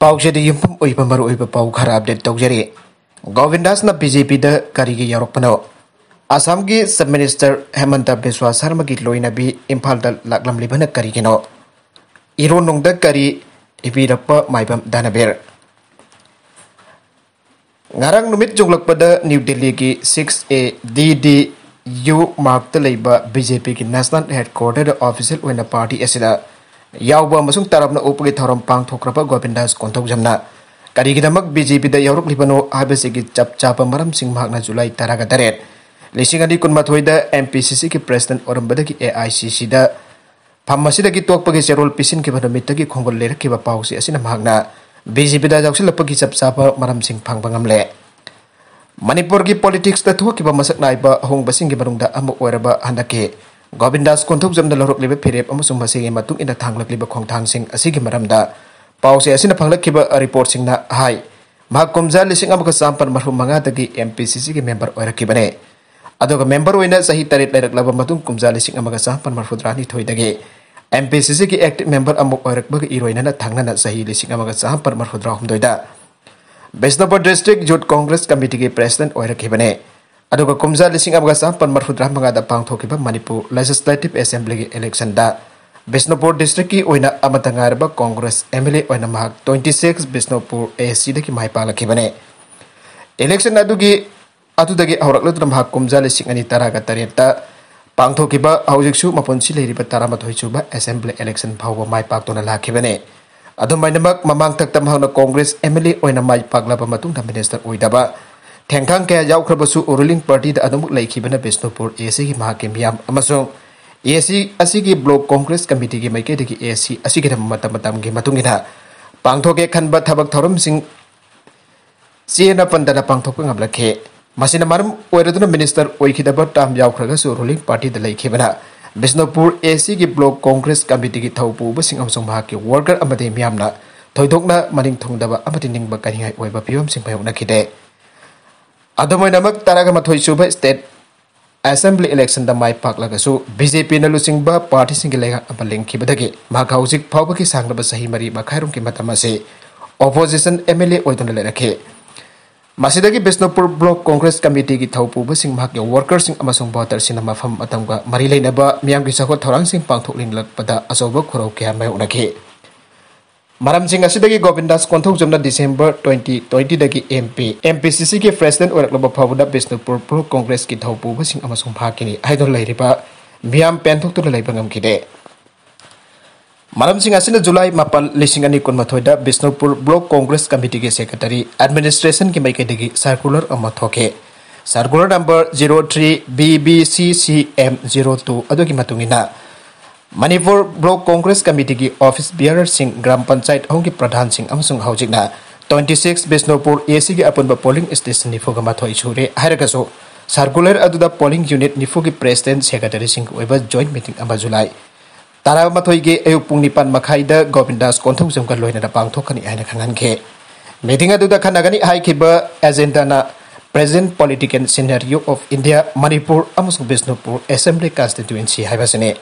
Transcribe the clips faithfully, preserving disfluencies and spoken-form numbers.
ꯄꯥꯎꯁꯤꯗ ꯌꯨꯝꯐꯝ ꯑꯣꯏꯕ ꯃꯔꯨꯑꯣꯏꯕ ꯄꯥꯎ ꯈꯔ ꯑꯞꯗꯦꯠ ꯇꯧꯖꯔꯤ꯫ ꯒꯣꯕꯤꯟꯗꯥꯁꯅ ꯕꯤ ꯖꯦ ꯄꯤꯗ ꯀꯔꯤꯒꯤ ꯌꯥꯎꯔꯛꯄꯅꯣ? ꯑꯁꯥꯝꯒꯤ ꯆꯤꯐ ꯃꯤꯅꯤꯁꯇꯔ ꯍꯦꯃꯟꯇ ꯕꯤꯁ꯭ꯋꯥ ꯁꯔꯃꯒꯤ ꯂꯣꯏꯅꯕꯤ ꯏꯝꯐꯥꯜꯗ ꯂꯥꯛꯂꯝꯂꯤꯕꯅ ꯀꯔꯤꯒꯤꯅꯣ? ꯏꯔꯣꯟꯅꯨꯡꯗ ꯀꯔꯤ ꯏꯕꯤꯔꯛꯄ ꯃꯥꯏꯕꯝ ꯗꯥꯅꯕꯤꯔ? ꯉꯔꯥꯡ ꯅꯨꯃꯤꯠ ꯌꯣꯛꯂꯛꯄꯗ ꯅ꯭ꯌꯨ ꯗꯤꯜꯂꯤꯒꯤ ꯁꯤꯛꯁ ꯑꯦ ꯗꯤ ꯗꯤ ꯌꯨ ꯃꯥꯔꯛꯇ ꯂꯩꯕ ꯕꯤ ꯖꯦ ꯄꯤꯒꯤ ꯅꯦꯁꯅꯦꯜ ꯍꯦꯗꯀ꯭ꯋꯥꯔꯇꯔꯗ ꯑꯣꯐꯤꯁꯤꯌꯦꯜ ꯑꯣꯏꯅ ꯄꯥꯔꯇꯤ ꯑꯁꯤꯗ ꯌꯥꯎꯕ ꯑꯃꯁꯨꯡ ꯇꯔꯥꯝꯅ ꯑꯣꯛꯄꯒꯤ ꯊꯧꯔꯝ ꯄꯥꯡꯊꯣꯛꯈ꯭ꯔꯕ ꯒꯣꯕꯤꯟꯗꯥꯁ ꯀꯣꯟꯊꯧꯖꯝꯅ ꯀꯔꯤꯒꯤꯗꯃꯛ ꯕꯤ ꯖꯦ ꯄꯤꯗ ꯌꯥꯎꯔꯛꯂꯤꯕꯅꯣ ꯍꯥꯏꯕꯁꯤꯒꯤ ꯆꯞ ꯆꯥꯕ ꯃꯔꯝꯁꯤꯡ ꯃꯍꯥꯛꯅ ꯖꯨꯂꯥꯏ ꯇꯔꯥꯒ ꯇꯔꯦꯠ, ꯂꯤꯁꯤꯡ ꯑꯅꯤ ꯀꯨꯟꯃꯥꯊꯣꯏꯗ ꯑꯦꯝ ꯄꯤ ꯁꯤ ꯁꯤꯒꯤ ꯄ꯭ꯔꯦꯁꯤꯗꯦꯟꯠ ꯑꯣꯏꯔꯝꯕꯗꯒꯤ ꯑꯦ ꯑꯥꯏ ꯁꯤ ꯁꯤꯗ ꯐꯝ ꯑꯁꯤꯗꯒꯤ ꯇꯣꯛꯄꯒꯤ ꯆꯦꯔꯣꯜ ꯄꯤꯁꯤꯟꯈꯤꯕ ꯅꯨꯃꯤꯠꯇꯒꯤ ꯈꯣꯡꯒꯨꯜ ꯂꯩꯔꯛꯈꯤꯕ ꯄꯥꯎꯁꯤ ꯑꯁꯤꯅ ꯃꯍꯥꯛꯅ ꯕꯤ ꯖꯦ ꯄꯤꯗ ꯌꯥꯎꯁꯤꯜꯂꯛꯄꯒꯤ ꯆꯞ ꯆꯥꯕ ꯃꯔꯝꯁꯤꯡ ꯐꯪꯕ ꯉꯝꯂꯦ꯫ ꯃꯅꯤꯄꯨꯔꯒꯤ ꯄꯣꯂꯤꯇꯤꯛꯁꯇ ꯊꯣꯛꯈꯤꯕ ꯃꯁꯛ ꯅꯥꯏꯕ ꯑꯍꯣꯡꯕꯁꯤꯡꯒꯤ ꯃꯅꯨꯡꯗ ꯑꯃ ꯑꯣꯏꯔꯕ ꯍꯟꯗꯛꯀꯤ ꯒꯣꯕꯤꯟꯗꯥꯁ ꯀꯣꯟꯊꯧꯖꯝꯅ ꯂꯧꯔꯛꯂꯤꯕ ꯐꯤꯔꯦꯞ ꯑꯃꯁꯨꯡ ꯃꯁꯤꯒꯤ ꯃꯇꯨꯡ ꯏꯟꯅ ꯊꯥꯡꯂꯛꯂꯤꯕ ꯈꯣꯡꯊꯥꯡꯁꯤꯡ ꯑꯁꯤꯒꯤ ꯃꯔꯝꯗ ꯄꯥꯎꯆꯦ ꯑꯁꯤꯅ ꯐꯪꯂꯛꯈꯤꯕ ꯔꯤꯄꯣꯔꯠꯁꯤꯡꯅ ꯍꯥꯏ, ꯃꯍꯥꯛ ꯀꯨꯝꯖꯥ ꯂꯤꯁꯤꯡ ꯑꯃꯒ ꯆꯥꯃꯥꯄꯟ ꯃꯔꯐꯨ ꯃꯉꯥꯗꯒꯤ ꯑꯦꯝ ꯄꯤ ꯁꯤ ꯁꯤꯒꯤ ꯃꯦꯝꯕꯔ ꯑꯣꯏꯔꯛꯈꯤꯕꯅꯤ꯫ ꯑꯗꯨꯒ ꯃꯦꯝꯕꯔ ꯑꯣꯏꯅ ꯆꯍꯤ ꯇꯔꯦꯠ ꯂꯩꯔꯛꯂꯕ ꯃꯇꯨꯡ ꯀꯨꯝꯖꯥ ꯂꯤꯁꯤꯡ ꯑꯃꯒ ꯆꯥꯃꯥꯄꯟ ꯃꯔꯐꯨꯇꯔꯥꯅꯤꯊꯣꯏꯗꯒꯤ ꯑꯦꯝ ꯄꯤ ꯁꯤ ꯁꯤꯒꯤ ꯑꯦꯛꯇꯤꯚ ꯃꯦꯝꯕꯔ ꯑꯃ ꯑꯣꯏꯔꯛꯄꯒ ꯏꯔꯣꯏꯅꯅ ꯊꯪꯅꯅ ꯆꯍꯤ ꯂꯤꯁꯤꯡ ꯑꯃꯒ ꯆꯥꯃꯥꯄꯟ ꯃꯔꯐꯨꯇꯔꯥꯍꯨꯝꯗꯣꯏꯗ ꯕꯤꯁꯅꯨꯄꯨꯔ ꯗꯤꯁꯇ꯭ꯔꯤꯛ ꯌꯨꯠ ꯀꯣꯡꯒ꯭ꯔꯦꯁ ꯀꯃꯤꯇꯤꯒꯤ ꯄ꯭ꯔꯦꯁꯤꯗꯦꯟꯠ ꯑꯣꯏꯔꯛꯈꯤꯕꯅꯤ꯫ ꯑꯗꯨꯒ ꯀꯨꯝꯖꯥ ꯂꯤꯁꯤꯡ ꯑꯃꯒ ꯆꯥꯃꯥꯄꯟ ꯃꯔꯐꯨꯇꯔꯥ ꯃꯉꯥꯗ ꯄꯥꯡꯊꯣꯛꯈꯤꯕ ꯃꯅꯤꯄꯨꯔ ꯂꯦꯖꯤꯁꯂꯦꯇꯤꯚ ꯑꯦꯁꯦꯝꯕ꯭ꯂꯤꯒꯤ ꯏꯂꯦꯛꯁꯟꯗ ꯕꯤꯁꯅꯨꯄꯨꯔ ꯗꯤꯁꯇ꯭ꯔꯤꯛꯀꯤ ꯑꯣꯏꯅ ꯑꯃꯠꯇ ꯉꯥꯏꯔꯕ ꯀꯣꯡꯒ꯭ꯔꯦꯁ ꯑꯦꯝ ꯑꯦꯜ ꯑꯦ ꯑꯣꯏꯅ ꯃꯍꯥꯛ ꯇ꯭ꯋꯦꯟꯇꯤ ꯁꯤꯛꯁ ꯕꯤꯁꯅꯨꯄꯨꯔ ꯑꯦ ꯁꯤꯗꯒꯤ ꯃꯥꯏ ꯄꯥꯛꯂꯛꯈꯤꯕꯅꯤ꯫ ꯏꯂꯦꯛꯁꯟ ꯑꯗꯨꯒꯤ ꯑꯗꯨꯗꯒꯤ ꯍꯧꯔꯛꯂꯗꯨꯅ ꯃꯍꯥꯛ ꯀꯨꯝꯖꯥ ꯂꯤꯁꯤꯡ ꯑꯅꯤ ꯇꯔꯥꯒ ꯇꯔꯦꯠꯇ ꯄꯥꯡꯊꯣꯛꯈꯤꯕ ꯍꯧꯖꯤꯛꯁꯨ ꯃꯄꯨꯟꯁꯤ ꯂꯩꯔꯤꯕ ꯇꯔꯥꯃꯥꯊꯣꯏ ꯁꯨꯕ ꯑꯦꯁꯦꯝꯕ꯭ꯂꯤ ꯏꯂꯦꯛꯁꯟ ꯐꯥꯎꯕ ꯃꯥꯏ ꯄꯥꯛꯇꯨꯅ ꯂꯥꯛꯈꯤꯕꯅꯤ꯫ ꯑꯗꯨꯃꯥꯏꯅꯃꯛ ꯃꯃꯥꯡꯊꯛꯇ ꯃꯍꯥꯛꯅ ꯀꯣꯡꯒ꯭ꯔꯦꯁ ꯑꯦꯝ ꯑꯦꯜ ꯑꯦ ꯑꯣꯏꯅ ꯃꯥꯏ ꯄꯥꯛꯂꯕ ꯃꯇꯨꯡꯗ ꯃꯤꯅꯤꯁꯇꯔ ꯑꯣꯏꯗꯕ ꯊꯦꯡꯈꯥꯡ ꯀꯌꯥ ꯌꯥꯎꯈ꯭ꯔꯕꯁꯨ ꯔꯨꯂꯤꯡ ꯄꯥꯔꯇꯤꯗ ꯑꯗꯨꯃꯛ ꯂꯩꯈꯤꯕꯅ ꯕꯤꯁꯅꯨꯄꯨꯔ ꯑꯦ ꯁꯤꯒꯤ ꯃꯍꯥꯛꯀꯤ ꯃꯤꯌꯥꯝ ꯑꯃꯁꯨꯡ ꯑꯦ ꯁꯤ ꯑꯁꯤꯒꯤ ꯕ꯭ꯂꯣꯛ ꯀꯣꯡꯒ꯭ꯔꯦꯁ ꯀꯃꯤꯇꯤꯒꯤ ꯃꯥꯏꯀꯩꯗꯒꯤ ꯑꯦ ꯁꯤ ꯑꯁꯤꯒꯤꯗꯃꯛ ꯃꯇꯝ ꯃꯇꯝꯒꯤ ꯃꯇꯨꯡ ꯏꯟꯅ ꯄꯥꯡꯊꯣꯛꯀꯦ ꯈꯟꯕ ꯊꯕꯛ ꯊꯧꯔꯝꯁꯤꯡ ꯆꯦꯅ ꯄꯟꯗꯅ ꯄꯥꯡꯊꯣꯛꯄ ꯉꯝꯂꯛꯈꯤ꯫ ꯃꯁꯤꯅ ꯃꯔꯝ ꯑꯣꯏꯔꯗꯨꯅ ꯃꯤꯅꯤꯁꯇꯔ ꯑꯣꯏꯈꯤꯗꯕ ꯇꯥꯔꯝ ꯌꯥꯎꯈ꯭ꯔꯒꯁꯨ ꯔꯨꯂꯤꯡ ꯄꯥꯔꯇꯤꯗ ꯂꯩꯈꯤꯕꯅ ꯕꯤꯁꯅꯨꯄꯨꯔ ꯑꯦ ꯁꯤꯒꯤ ꯕ꯭ꯂꯣꯛ ꯀꯣꯡꯒ꯭ꯔꯦꯁ ꯀꯃꯤꯇꯤꯒꯤ ꯊꯧ ꯄꯨꯕꯁꯤꯡ ꯑꯃꯁꯨꯡ ꯃꯍꯥꯛꯀꯤ ꯋꯥꯔꯀꯔ ꯑꯃꯗꯤ ꯃꯤꯌꯥꯝꯅ ꯊꯣꯏꯗꯣꯛꯅ ꯃꯅꯤꯡ ꯊꯨꯡꯗꯕ ꯑꯃꯗꯤ ꯅꯤꯡꯕ ꯀꯥꯏꯅꯤꯡꯉꯥꯏ ꯑꯣꯏꯕ ꯐꯤꯕꯝꯁꯤꯡ ꯃꯥꯌꯣꯛꯅꯈꯤꯗꯦ꯫ ꯑꯗꯨꯃꯥꯏꯅꯃꯛ ꯇꯔꯥꯒ ꯃꯥꯊꯣꯏ ꯁꯨꯕ ꯁ꯭ꯇꯦꯠ ꯑꯦꯁꯦꯝꯕ꯭ꯂꯤ ꯏꯂꯦꯛꯁꯟꯗ ꯃꯥꯏ ꯄꯥꯛꯂꯒꯁꯨ ꯕꯤ ꯖꯦ ꯄꯤꯅ ꯂꯨꯆꯤꯡꯕ ꯄꯥꯔꯇꯤꯁꯤꯡꯒꯤ ꯂꯩꯉꯥꯛ ꯑꯃ ꯂꯤꯡꯈꯤꯕꯗꯒꯤ ꯃꯍꯥꯛ ꯍꯧꯖꯤꯛ ꯐꯥꯎꯕꯒꯤ ꯁꯥꯡꯂꯕ ꯆꯍꯤ ꯃꯔꯤ ꯃꯈꯥꯏꯔꯣꯝꯒꯤ ꯃꯇꯝ ꯑꯁꯤ ꯑꯣꯄꯣꯖꯤꯁꯟ ꯑꯦꯝ ꯑꯦꯜ ꯑꯦ ꯑꯣꯏꯗꯨꯅ ꯂꯩꯔꯛꯈꯤ꯫ ꯃꯁꯤꯗꯒꯤ ꯕꯤꯁꯅꯨꯄꯨꯔ ꯕ꯭ꯂꯣꯛ ꯀꯣꯡꯒ꯭ꯔꯦꯁ ꯀꯃꯤꯇꯤꯒꯤ ꯊꯧꯄꯨꯕꯁꯤꯡ, ꯃꯍꯥꯛꯀꯤ ꯋꯥꯔꯀꯔꯁꯤꯡ ꯑꯃꯁꯨꯡ ꯚꯣꯇꯔꯁꯤꯡꯅ ꯃꯐꯝ ꯃꯇꯝꯒ ꯃꯔꯤ ꯂꯩꯅꯕ ꯃꯤꯌꯥꯝꯒꯤ ꯆꯥꯎꯈꯠ ꯊꯧꯔꯥꯡꯁꯤꯡ ꯄꯥꯡꯊꯣꯛꯂꯤꯂꯛꯄꯗ ꯑꯆꯧꯕ ꯈꯨꯔꯧ ꯀꯌꯥ ꯃꯥꯌꯣꯛꯅꯈꯤ꯫ ꯃꯔꯝꯁꯤꯡ ꯑꯁꯤꯗꯒꯤ ꯒꯣꯕꯤꯟꯗꯥꯁ ꯀꯣꯟꯊꯧꯖꯝꯅ ꯗꯤꯁꯦꯝꯕꯔ twenty twenty ꯗꯒꯤ M P, M P C C ꯒꯤ president ꯑꯣꯏꯔꯛꯂꯕ ꯐꯥꯎꯕꯗ ꯕꯤꯁꯅꯨꯄꯨꯔ ꯕ꯭ꯂꯣꯛ ꯀꯣꯡꯒ꯭ꯔꯦꯁꯀꯤ ꯊꯧꯄꯨꯕꯁꯤꯡ ꯑꯃꯁꯨꯡ ꯃꯍꯥꯛꯀꯤꯅꯤ ꯍꯥꯏꯗꯨꯅ ꯂꯩꯔꯤꯕ ꯃꯤꯌꯥꯝ ꯄꯦꯟꯊꯣꯛꯇꯨꯅ ꯂꯩꯕ ꯉꯝꯈꯤꯗꯦ꯫ ꯃꯔꯝꯁꯤꯡ ꯑꯁꯤꯅ ꯖꯨꯂꯥꯏ ꯃꯥꯄꯟ, ꯂꯤꯁꯤꯡ ꯑꯅꯤ ꯀꯨꯟꯃꯥꯊꯣꯏꯗ ꯕꯤꯁꯅꯨꯄꯨꯔ ꯕ꯭ꯂꯣꯛ ꯀꯣꯡꯒ꯭ꯔꯦꯁ ꯀꯃꯤꯇꯤꯒꯤ ꯁꯦꯀ꯭ꯔꯦꯇꯔꯤ ꯑꯦꯗꯃꯤꯅꯤꯁꯇ꯭ꯔꯦꯁꯟꯒꯤ ꯃꯥꯏꯀꯩꯗꯒꯤ ꯁꯔꯀꯨꯂꯔ ꯑꯃ ꯊꯣꯛꯈꯤ꯫ Circular number zero three B B C C M zero two ꯑꯗꯨꯒꯤ ꯃꯇꯨꯡ ꯏꯟꯅ, ꯃꯅꯤꯄꯨꯔ ꯕ꯭ꯂꯣꯛ ꯀꯣꯡꯒ꯭ꯔꯦꯁ ꯀꯃꯤꯇꯤꯒꯤ ꯑꯣꯐꯤꯁ ꯕꯤꯌꯔꯔꯁꯤꯡ, ꯒ꯭ꯔꯥꯝ ꯄꯟꯆꯥꯌꯠ ꯑꯍꯨꯝꯒꯤ ꯄ꯭ꯔꯙꯥꯟꯁꯤꯡ ꯑꯃꯁꯨꯡ ꯍꯧꯖꯤꯛꯅ twenty six Bishnupur A C ꯒꯤ ꯑꯄꯨꯟꯕ ꯄꯣꯂꯤꯡ ꯁ꯭ꯇꯦꯁꯟ ꯅꯤꯐꯨꯒ ꯃꯥꯊꯣꯏ ꯁꯨꯔꯦ ꯍꯥꯏꯔꯒꯁꯨ, ꯁꯔꯀꯨꯂꯔ ꯑꯗꯨꯗ ꯄꯣꯂꯤꯡ ꯌꯨꯅꯤꯠ ꯅꯤꯐꯨꯒꯤ ꯄ꯭ꯔꯦꯁꯤꯗꯦꯟꯠ, ꯁꯦꯀ꯭ꯔꯦꯇꯔꯤꯁꯤꯡꯒꯤ ꯑꯣꯏꯕ ꯖꯣꯏꯟꯠ ꯃꯤꯇꯤꯡ ꯑꯃ ꯖꯨꯂꯥꯏ ꯇꯔꯥꯃꯥꯊꯣꯏꯒꯤ ꯑꯌꯨꯛ ꯄꯨꯡ ꯅꯤꯄꯥꯟ ꯃꯈꯥꯏꯗ ꯒꯣꯕꯤꯟꯗꯥꯁ ꯀꯣꯟꯊꯧꯖꯝꯒ ꯂꯣꯏꯅꯅ ꯄꯥꯡꯊꯣꯛꯀꯅꯤ ꯍꯥꯏꯅ ꯈꯪꯍꯟꯈꯤ꯫ ꯃꯤꯇꯤꯡ ꯑꯗꯨꯗ ꯈꯟꯅꯒꯅꯤ ꯍꯥꯏꯈꯤꯕ ꯑꯦꯖꯦꯟꯗꯥꯅ Present Political Scenario of India, Manipur ꯑꯃꯁꯨꯡ ꯕꯤꯁꯅꯨꯄꯨꯔ Assembly Constituency ꯍꯥꯏꯕꯁꯤꯅꯤ꯫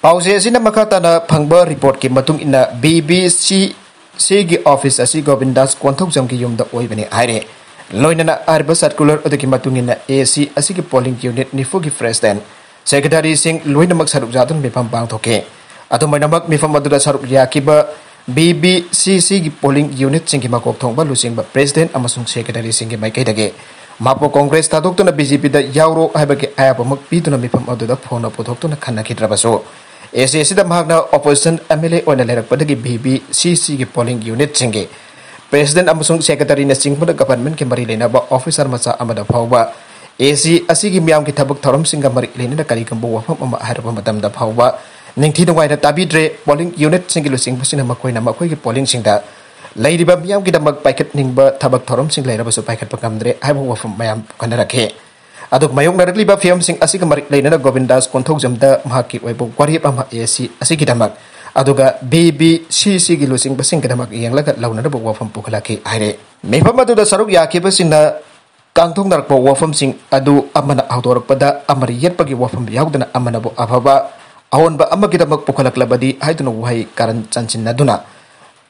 ꯄꯥꯎꯆꯦ ꯑꯁꯤꯅ ꯃꯈꯥ ꯇꯥꯅ ꯐꯪꯕ ꯔꯤꯄꯣꯔꯠꯀꯤ ꯃꯇꯨꯡ ꯏꯟꯅ, B B C C ꯒꯤ ꯑꯣꯐꯤꯁ ꯑꯁꯤ ꯒꯣꯕꯤꯟꯗꯥꯁ ꯀꯣꯟꯊꯧꯖꯝꯒꯤ ꯌꯨꯝꯗ ꯑꯣꯏꯕꯅꯤ ꯍꯥꯏꯔꯦ꯫ ꯂꯣꯏꯅꯅ ꯍꯥꯏꯔꯤꯕ ꯁꯔꯀꯨꯂꯔ ꯑꯗꯨꯒꯤ ꯃꯇꯨꯡ ꯏꯟꯅ, A C ꯑꯁꯤꯒꯤ ꯄꯣꯂꯤꯡ ꯌꯨꯅꯤꯠ ꯅꯤꯐꯨꯒꯤ ꯄ꯭ꯔꯦꯁꯤꯗꯦꯟꯠ, ꯁꯦꯀ꯭ꯔꯦꯇꯔꯤꯁꯤꯡ ꯂꯣꯏꯅꯃꯛ ꯁꯔꯨꯛ ꯌꯥꯗꯨꯅ ꯃꯤꯐꯝ ꯄꯥꯡꯊꯣꯛꯈꯤ꯫ ꯑꯗꯨꯃꯥꯏꯅꯃꯛ, ꯃꯤꯐꯝ ꯑꯗꯨꯗ ꯁꯔꯨꯛ ꯌꯥꯈꯤꯕ B B C C ꯒꯤ ꯄꯣꯂꯤꯡ ꯌꯨꯅꯤꯠꯁꯤꯡꯒꯤ ꯃꯀꯣꯛ ꯊꯣꯡꯕ ꯂꯨꯆꯤꯡꯕ ꯄ꯭ꯔꯦꯁꯤꯗꯦꯟꯠ ꯑꯃꯁꯨꯡ ꯁꯦꯀ꯭ꯔꯦꯇꯔꯤꯁꯤꯡꯒꯤ ꯃꯥꯏꯀꯩꯗꯒꯤ ꯃꯥꯄꯨ ꯀꯣꯡꯒ꯭ꯔꯦꯁ ꯊꯥꯗꯣꯛꯇꯨꯅ B J P ꯗ ꯌꯥꯎꯔꯣ ꯍꯥꯏꯕꯒꯤ ꯑꯌꯥꯕꯃꯛ ꯄꯤꯗꯨꯅ ꯃꯤꯐꯝ ꯑꯗꯨꯗ ꯐꯣꯡꯅ ꯄꯨꯊꯣꯛꯇꯨꯅ ꯈꯟꯅꯈꯤꯗ꯭ꯔꯕꯁꯨ, A C ꯑꯁꯤꯗ ꯃꯍꯥꯛꯅ ꯑꯣꯄꯣꯖꯤꯁꯟ M L A ꯑꯣꯏꯅ ꯂꯩꯔꯛꯄꯗꯒꯤ B B C C ꯒꯤ ꯄꯣꯂꯤꯡ ꯌꯨꯅꯤꯠꯁꯤꯡꯒꯤ ꯄ꯭ꯔꯦꯁꯤꯗꯦꯟꯠ ꯑꯃꯁꯨꯡ ꯁꯦꯀ꯭ꯔꯦꯇꯔꯤꯅꯆꯤꯡꯕꯗ ꯒꯚꯔꯟꯃꯦꯟꯠꯀꯤ ꯃꯔꯤ ꯂꯩꯅꯕ ꯑꯣꯐꯤꯁꯔ ꯃꯆꯥ ꯑꯃꯗ ꯐꯥꯎꯕ A C ꯑꯁꯤꯒꯤ ꯃꯤꯌꯥꯝꯒꯤ ꯊꯕꯛ ꯊꯧꯔꯝꯁꯤꯡꯒ ꯃꯔꯤ ꯂꯩꯅꯅ ꯀꯔꯤꯒꯨꯝꯕ ꯋꯥꯐꯝ ꯑꯃ ꯍꯥꯏꯔꯕ ꯃꯇꯝꯗ ꯐꯥꯎꯕ ꯅꯤꯡꯊꯤ ꯅꯨꯡꯉꯥꯏꯅ ꯇꯥꯕꯤꯗ꯭ꯔꯦ꯫ ꯄꯣꯂꯤꯡ ꯌꯨꯅꯤꯠꯁꯤꯡꯒꯤ ꯂꯨꯆꯤꯡꯕꯁꯤꯡꯅ ꯃꯈꯣꯏꯅ ꯃꯈꯣꯏꯒꯤ ꯄꯣꯂꯤꯡꯁꯤꯡꯗ ꯂꯩꯔꯤꯕ ꯃꯤꯌꯥꯝꯒꯤꯗꯃꯛ ꯄꯥꯏꯈꯠꯅꯤꯡꯕ ꯊꯕꯛ ꯊꯧꯔꯝꯁꯤꯡ ꯂꯩꯔꯕꯁꯨ ꯄꯥꯏꯈꯠꯄ ꯉꯝꯗ꯭ꯔꯦ ꯍꯥꯏꯕ ꯋꯥꯐꯝ ꯃꯌꯥꯝ ꯈꯟꯅꯔꯛꯈꯤ꯫ ꯑꯗꯨꯒ ꯃꯥꯌꯣꯛꯅꯔꯛꯂꯤꯕ ꯐꯤꯕꯝꯁꯤꯡ ꯑꯁꯤꯒ ꯃꯔꯤ ꯂꯩꯅꯅ ꯒꯣꯕꯤꯟꯗꯥꯁ ꯀꯣꯟꯊꯧꯖꯝꯗ ꯃꯍꯥꯛꯀꯤ ꯑꯣꯏꯕ ꯋꯥꯔꯦꯞ ꯑꯃ A C ꯑꯁꯤꯒꯤꯗꯃꯛ, ꯑꯗꯨꯒ B B C C ꯒꯤ ꯂꯨꯆꯤꯡꯕꯁꯤꯡꯒꯤꯗꯃꯛ ꯌꯦꯡꯂꯒ ꯂꯧꯅꯅꯕ ꯋꯥꯐꯝ ꯄꯨꯈꯠꯂꯛꯈꯤ ꯍꯥꯏꯔꯦ꯫ ꯃꯤꯐꯝ ꯑꯗꯨꯗ ꯁꯔꯨꯛ ꯌꯥꯈꯤꯕꯁꯤꯡꯅ ꯀꯥꯡꯊꯣꯛꯅꯔꯛꯄ ꯋꯥꯐꯝꯁꯤꯡ ꯑꯗꯨ ꯑꯃꯅ ꯍꯧꯗꯣꯔꯛꯄꯗ ꯑꯃꯅ ꯌꯦꯠꯄꯒꯤ ꯋꯥꯐꯝ ꯌꯥꯎꯗꯅ ꯑꯃꯅꯕꯨ ꯑꯐꯕ ꯑꯑꯣꯟꯕ ꯑꯃꯒꯤꯗꯃꯛ ꯄꯨꯈꯠꯂꯛꯂꯕꯗꯤ ꯍꯥꯏꯗꯨꯅ ꯋꯥꯍꯩ ꯀꯥꯔꯟ ꯆꯟꯁꯤꯟꯅꯗꯨꯅ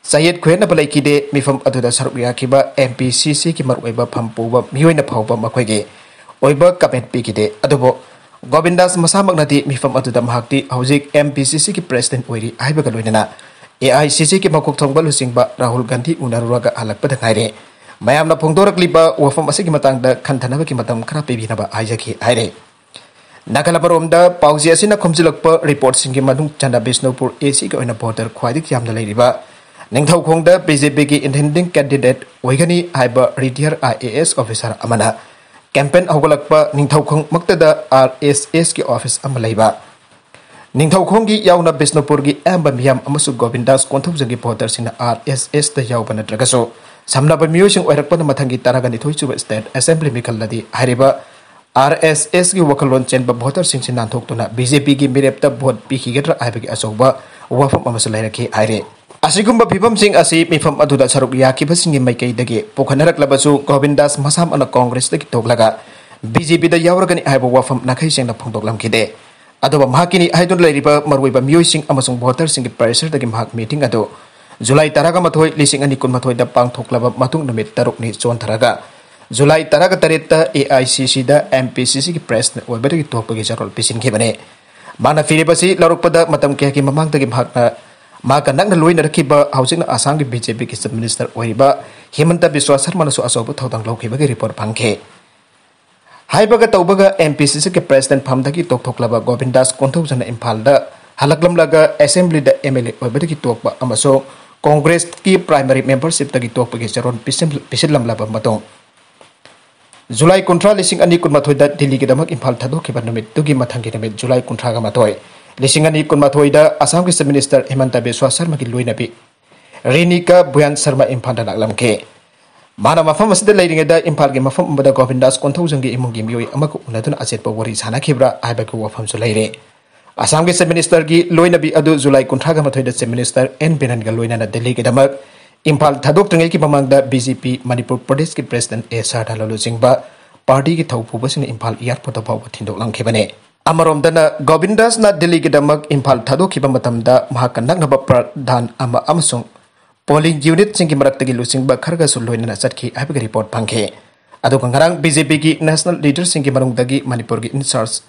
ꯆꯌꯦꯠ ꯈꯣꯏꯌꯦꯠꯅꯕ ꯂꯩꯈꯤꯗꯦ꯫ ꯃꯤꯐꯝ ꯑꯗꯨꯗ ꯁꯔꯨꯛ ꯌꯥꯈꯤꯕ ꯑꯦꯝ ꯄꯤ ꯁꯤ ꯁꯤꯒꯤ ꯃꯔꯨꯑꯣꯏꯕ ꯐꯝ ꯄꯨꯕ ꯃꯤꯑꯣꯏꯅ ꯐꯥꯎꯕ ꯃꯈꯣꯏꯒꯤ ꯑꯣꯏꯕ ꯀꯃꯦꯟ ꯄꯤꯈꯤꯗꯦ꯫ ꯑꯗꯨꯕꯨ ꯒꯣꯕꯤꯟꯗꯥꯁ ꯃꯁꯥꯃꯛꯅꯗꯤ ꯃꯤꯐꯝ ꯑꯗꯨꯗ ꯃꯍꯥꯛꯇꯤ ꯍꯧꯖꯤꯛ ꯑꯦꯝ ꯄꯤ ꯁꯤ ꯁꯤꯒꯤ ꯄ꯭ꯔꯦꯁꯤꯗꯦꯟꯠ ꯑꯣꯏꯔꯤ ꯍꯥꯏꯕꯒ ꯂꯣꯏꯅꯅ ꯑꯦ ꯑꯥꯏ ꯁꯤ ꯁꯤꯒꯤ ꯃꯀꯣꯛ ꯊꯣꯡꯕ ꯂꯨꯆꯤꯡꯕ ꯔꯥꯍꯨꯜ ꯒꯥꯟꯙꯤ ꯎꯅꯔꯨꯔꯒ ꯍꯜꯂꯛꯄꯗ ꯉꯥꯏꯔꯦ꯫ ꯃꯌꯥꯝꯅ ꯐꯣꯡꯗꯣꯔꯛꯂꯤꯕ ꯋꯥꯐꯝ ꯑꯁꯤꯒꯤ ꯃꯇꯥꯡꯗ ꯈꯟꯊꯅꯕꯒꯤ ꯃꯇꯝ ꯈꯔ ꯄꯤꯕꯤꯅꯕ ꯍꯥꯏꯖꯈꯤ ꯍꯥꯏꯔꯦ꯫ ꯅꯥꯀꯜ ꯑꯃꯔꯣꯝꯗ ꯄꯥꯎꯆꯦ ꯑꯁꯤꯅ ꯈꯣꯝꯖꯤꯜꯂꯛꯄ ꯔꯤꯄꯣꯔꯠꯁꯤꯡꯒꯤ ꯃꯅꯨꯡ ꯆꯟꯅ ꯕꯤꯁꯅꯨꯄꯨꯔ ꯑꯦ ꯁꯤꯒꯤ ꯑꯣꯏꯅ ꯚꯣꯇꯔ ꯈ꯭ꯋꯥꯏꯗꯒꯤ ꯌꯥꯝꯅ ꯂꯩꯔꯤꯕ ꯅꯤꯡꯊꯧꯈꯣꯡꯗ ꯕꯤ ꯖꯦ ꯄꯤꯒꯤ ꯏꯟꯗꯤꯄꯦꯟꯗꯦꯟꯠ ꯀꯦꯟꯗꯤꯗꯦꯠ ꯑꯣꯏꯒꯅꯤ ꯍꯥꯏꯕ ꯔꯤꯇꯤꯌꯔ ꯑꯥꯏ ꯑꯦ ꯑꯦꯁ ꯑꯣꯐꯤꯁꯥꯔ ꯑꯃꯅ ꯀꯦꯝꯄꯦꯟ ꯍꯧꯒꯠꯂꯛꯄ ꯅꯤꯡꯊꯧꯈꯣꯡꯃꯛꯇꯗ ꯑꯥꯔ ꯑꯦꯁ ꯑꯦꯁꯀꯤ ꯑꯣꯐꯤꯁ ꯑꯃ ꯂꯩꯕ ꯅꯤꯡꯊꯧꯈꯣꯡꯒꯤ ꯌꯥꯎꯅ ꯕꯤꯁꯅꯨꯄꯨꯔꯒꯤ ꯑꯌꯥꯝꯕ ꯃꯤꯌꯥꯝ ꯑꯃꯁꯨꯡ ꯒꯣꯕꯤꯟꯗꯥꯁ ꯀꯣꯟꯊꯧꯖꯝꯒꯤ ꯚꯣꯇꯔꯁꯤꯡꯅ ꯑꯥꯔ ꯑꯦꯁ ꯑꯦꯁꯇ ꯌꯥꯎꯕ ꯅꯠꯇ꯭ꯔꯒꯁꯨ ꯁꯝꯅꯕ ꯃꯤꯑꯣꯏꯁꯤꯡ ꯑꯣꯏꯔꯛꯄꯅ ꯃꯊꯪꯒꯤ ꯇꯔꯥꯒ ꯅꯤꯊꯣꯏ ꯁꯨꯕ ꯁ꯭ꯇꯦꯠ ꯑꯦꯁꯦꯝꯕ꯭ꯂꯤ ꯃꯤꯈꯜꯗꯗꯤ ꯍꯥꯏꯔꯤꯕ ꯑꯥꯔ ꯑꯦꯁ ꯑꯦꯁꯀꯤ ꯋꯥꯈꯜꯂꯣꯟ ꯆꯦꯟꯕ ꯚꯣꯇꯔꯁꯤꯡꯁꯤ ꯅꯥꯟꯊꯣꯛꯇꯨꯅ ꯕꯤ ꯖꯦ ꯄꯤꯒꯤ ꯃꯤꯔꯦꯞꯇ ꯚꯣꯠ ꯄꯤꯈꯤꯒꯗ꯭ꯔꯥ ꯍꯥꯏꯕꯒꯤ ꯑꯆꯧꯕ ꯋꯥꯐꯝ ꯑꯃꯁꯨ ꯂꯩꯔꯛꯈꯤ ꯍꯥꯏꯔꯤ꯫ ꯑꯁꯤꯒꯨꯝꯕ ꯐꯤꯕꯝꯁꯤꯡ ꯑꯁꯤ ꯃꯤꯐꯝ ꯑꯗꯨꯗ ꯁꯔꯨꯛ ꯌꯥꯈꯤꯕꯁꯤꯡꯒꯤ ꯃꯥꯏꯀꯩꯗꯒꯤ ꯄꯨꯈꯠꯅꯔꯛꯂꯕꯁꯨ ꯒꯣꯕꯤꯟꯗꯥꯁ ꯃꯁꯥꯃꯛꯅ ꯀꯣꯡꯒ꯭ꯔꯦꯁꯇꯒꯤ ꯇꯣꯛꯂꯒ ꯕꯤ ꯖꯦ ꯄꯤꯗ ꯌꯥꯎꯔꯒꯅꯤ ꯍꯥꯏꯕ ꯋꯥꯐꯝ ꯅꯥꯈꯩ ꯁꯦꯡꯅ ꯐꯣꯡꯗꯣꯛꯂꯝꯈꯤꯗꯦ꯫ ꯑꯗꯨꯕꯨ ꯃꯍꯥꯛꯀꯤꯅꯤ ꯍꯥꯏꯗꯨꯅ ꯂꯩꯔꯤꯕ ꯃꯔꯨꯑꯣꯏꯕ ꯃꯤꯑꯣꯏꯁꯤꯡ ꯑꯃꯁꯨꯡ ꯚꯣꯇꯔꯁꯤꯡꯒꯤ ꯄ꯭ꯔꯦꯁꯔꯗꯒꯤ ꯃꯍꯥꯛ ꯃꯤꯇꯤꯡ ꯑꯗꯨ ꯖꯨꯂꯥꯏ ꯇꯔꯥꯃꯥꯊꯣꯏ, ꯂꯤꯁꯤꯡ ꯑꯅꯤ ꯀꯨꯟꯃꯥꯊꯣꯏꯗ ꯄꯥꯡꯊꯣꯛꯂꯕ ꯃꯇꯨꯡ ꯅꯨꯃꯤꯠ ꯇꯔꯨꯛꯅꯤ ꯆꯣꯟꯊꯔꯒ ꯖꯨꯂꯥꯏ ꯇꯔꯥꯒ ꯇꯔꯦꯠꯇ ꯑꯦ ꯑꯥꯏ ꯁꯤ ꯁꯤꯗ ꯑꯦꯝ ꯄꯤ ꯁꯤ ꯁꯤꯒꯤ ꯄ꯭ꯔꯦꯁꯤꯗꯦꯟꯠ ꯑꯣꯏꯕꯗꯒꯤ ꯇꯣꯛꯄꯒꯤ ꯆꯥꯔꯣꯜ ꯄꯤꯁꯤꯟꯈꯤꯕꯅꯤ꯫ ꯃꯥꯅ ꯄꯤꯔꯤꯕꯁꯤ ꯂꯧꯔꯛꯄꯗ ꯃꯇꯝ ꯀꯌꯥꯒꯤ ꯃꯃꯥꯡꯗꯒꯤ ꯃꯍꯥꯛꯅ ꯃꯍꯥꯛꯀ ꯅꯛꯅ ꯂꯣꯏꯅꯔꯛꯈꯤꯕ ꯍꯧꯖꯤꯛꯅ ꯑꯁꯥꯝꯒꯤ ꯕꯤ ꯖꯦ ꯄꯤꯒꯤ ꯆꯤꯐ ꯃꯤꯅꯤꯁꯇꯔ ꯑꯣꯏꯔꯤꯕ ꯍꯤꯃꯟꯇ ꯕꯤꯁ꯭ꯋꯥ ꯁꯔꯃꯅꯁꯨ ꯑꯆꯧꯕ ꯊꯧꯗꯥꯡ ꯂꯧꯈꯤꯕꯒꯤ ꯔꯤꯄꯣꯔꯠ ꯐꯪꯈꯤ꯫ ꯍꯥꯏꯕꯒ ꯇꯧꯕꯒ ꯑꯦꯝ ꯄꯤ ꯁꯤ ꯁꯤꯒꯤ ꯄ꯭ꯔꯦꯁꯤꯗꯦꯟꯠ ꯐꯝꯗꯒꯤ ꯇꯣꯛꯊꯣꯛꯂꯕ ꯒꯣꯕꯤꯟꯗꯥꯁ ꯀꯣꯟꯊꯧꯖꯝꯅ ꯏꯝꯐꯥꯜꯗ ꯍꯜꯂꯛꯂꯝꯂꯒ ꯑꯦꯁꯦꯝꯕ꯭ꯂꯤꯗ ꯑꯦꯝ ꯑꯦꯜ ꯑꯦ ꯑꯣꯏꯕꯗꯒꯤ ꯇꯣꯛꯄ ꯑꯃꯁꯨꯡ ꯀꯣꯡꯒ꯭ꯔꯦꯁꯀꯤ ꯄ꯭ꯔꯥꯏꯃꯔꯤ ꯃꯦꯝꯕꯔꯁꯤꯞꯇꯒꯤ ꯇꯣꯛꯄꯒꯤ ꯆꯥꯔꯣꯜ ꯄꯤꯁꯤꯟ-, ꯄꯤꯁꯤꯜꯂꯝꯂꯕ ꯃꯇꯨꯡ, ꯖꯨꯂꯥꯏ ꯀꯨꯟꯊ꯭ꯔꯥ, ꯂꯤꯁꯤꯡ ꯑꯅꯤ ꯀꯨꯟꯃꯥꯊꯣꯏꯗ ꯗꯤꯜꯂꯤꯒꯤꯗꯃꯛ ꯏꯝꯐꯥꯜ ꯊꯥꯗꯣꯛꯈꯤꯕ ꯅꯨꯃꯤꯠꯇꯨꯒꯤ ꯃꯊꯪꯒꯤ ꯅꯨꯃꯤꯠ, ꯖꯨꯂꯥꯏ ꯀꯨꯟꯊ꯭ꯔꯥꯒ ꯃꯥꯊꯣꯏ, ꯂꯤꯁꯤꯡ ꯑꯅꯤ ꯀꯨꯟꯃꯥꯊꯣꯏꯗ ꯑꯁꯥꯝꯒꯤ ꯆꯤꯐ ꯃꯤꯅꯤꯁꯇꯔ ꯍꯤꯃꯟꯇ ꯕꯤꯁ꯭ꯋꯥ ꯁꯔꯃꯒꯤ ꯂꯣꯏꯅꯕꯤ ꯔꯦꯅꯤꯀꯥ ꯕꯨꯌꯥꯟ ꯁꯔꯃ ꯏꯝꯐꯥꯜꯗ ꯂꯥꯛꯂꯝꯈꯤ꯫ ꯃꯥꯅ ꯃꯐꯝ ꯑꯁꯤꯗ ꯂꯩꯔꯤꯉꯩꯗ ꯏꯝꯐꯥꯜꯒꯤ ꯃꯐꯝ ꯑꯃꯗ ꯒꯣꯕꯤꯟꯗꯥꯁ ꯀꯣꯟꯊꯧꯖꯝꯒꯤ ꯏꯃꯨꯡꯒꯤ ꯃꯤꯑꯣꯏ ꯑꯃꯒ ꯎꯅꯗꯨꯅ ꯑꯆꯦꯠꯄ ꯋꯥꯔꯤ ꯁꯥꯅꯈꯤꯕ꯭ꯔꯥ ꯍꯥꯏꯕꯒꯤ ꯋꯥꯐꯝꯁꯨ ꯂꯩꯔꯤ꯫ ꯑꯁꯥꯝꯒꯤ ꯆꯤꯐ ꯃꯤꯅꯤꯁꯇꯔꯒꯤ ꯂꯣꯏꯅꯕꯤ ꯑꯗꯨ ꯖꯨꯂꯥꯏ ꯀꯨꯟꯊ꯭ꯔꯥꯒ ꯃꯥꯊꯣꯏꯗ ꯆꯤꯐ ꯃꯤꯅꯤꯁꯇꯔ ꯑꯦꯟ ꯕꯤꯔꯦꯟꯒ ꯂꯣꯏꯅꯅ ꯗꯤꯜꯂꯤꯒꯤꯗꯃꯛ ꯏꯝꯐꯥꯜ ꯊꯥꯗꯣꯛꯇ꯭ꯔꯤꯉꯩꯒꯤ ꯃꯃꯥꯡꯗ ꯕꯤ ꯖꯦ ꯄꯤ ꯃꯅꯤꯄꯨꯔ ꯄ꯭ꯔꯗꯦꯁꯀꯤ ꯄ꯭ꯔꯦꯁꯤꯗꯦꯟꯠ ꯑꯦ ꯁꯥꯔꯗꯥ ꯂꯨꯆꯤꯡꯕ ꯄꯥꯔꯇꯤꯒꯤ ꯊꯧꯄꯨꯕꯁꯤꯡꯅ ꯏꯝꯐꯥꯜ ꯑꯦꯌꯥꯔꯄꯣꯔꯠꯇ ꯐꯥꯎꯕ ꯊꯤꯟꯗꯣꯛꯂꯝꯈꯤꯕꯅꯤ꯫ ꯑꯃꯔꯣꯝꯗꯅ ꯒꯣꯕꯤꯟꯗꯥꯁꯅ ꯗꯤꯜꯂꯤꯒꯤꯗꯃꯛ ꯏꯝꯐꯥꯜ ꯊꯥꯗꯣꯛꯈꯤꯕ ꯃꯇꯝꯗ ꯃꯍꯥꯛꯀ ꯅꯛꯅꯕ ꯄ꯭ꯔꯙꯥꯟ ꯑꯃ ꯑꯃꯁꯨꯡ ꯄꯣꯂꯤꯡ ꯌꯨꯅꯤꯠꯁꯤꯡꯒꯤ ꯃꯔꯛꯇꯒꯤ ꯂꯨꯆꯤꯡꯕ ꯈꯔꯒꯁꯨ ꯂꯣꯏꯅꯅ ꯆꯠꯈꯤ ꯍꯥꯏꯕꯒꯤ ꯔꯤꯄꯣꯔꯠ ꯐꯪꯈꯤ꯫ ꯑꯗꯨꯒ ꯉꯔꯥꯡ ꯕꯤ ꯖꯦ ꯄꯤꯒꯤ ꯅꯦꯁꯅꯦꯜ ꯂꯤꯗꯔꯁꯤꯡꯒꯤ ꯃꯅꯨꯡꯗꯒꯤ ꯃꯅꯤꯄꯨꯔꯒꯤ ꯏꯟꯆꯥꯔꯖ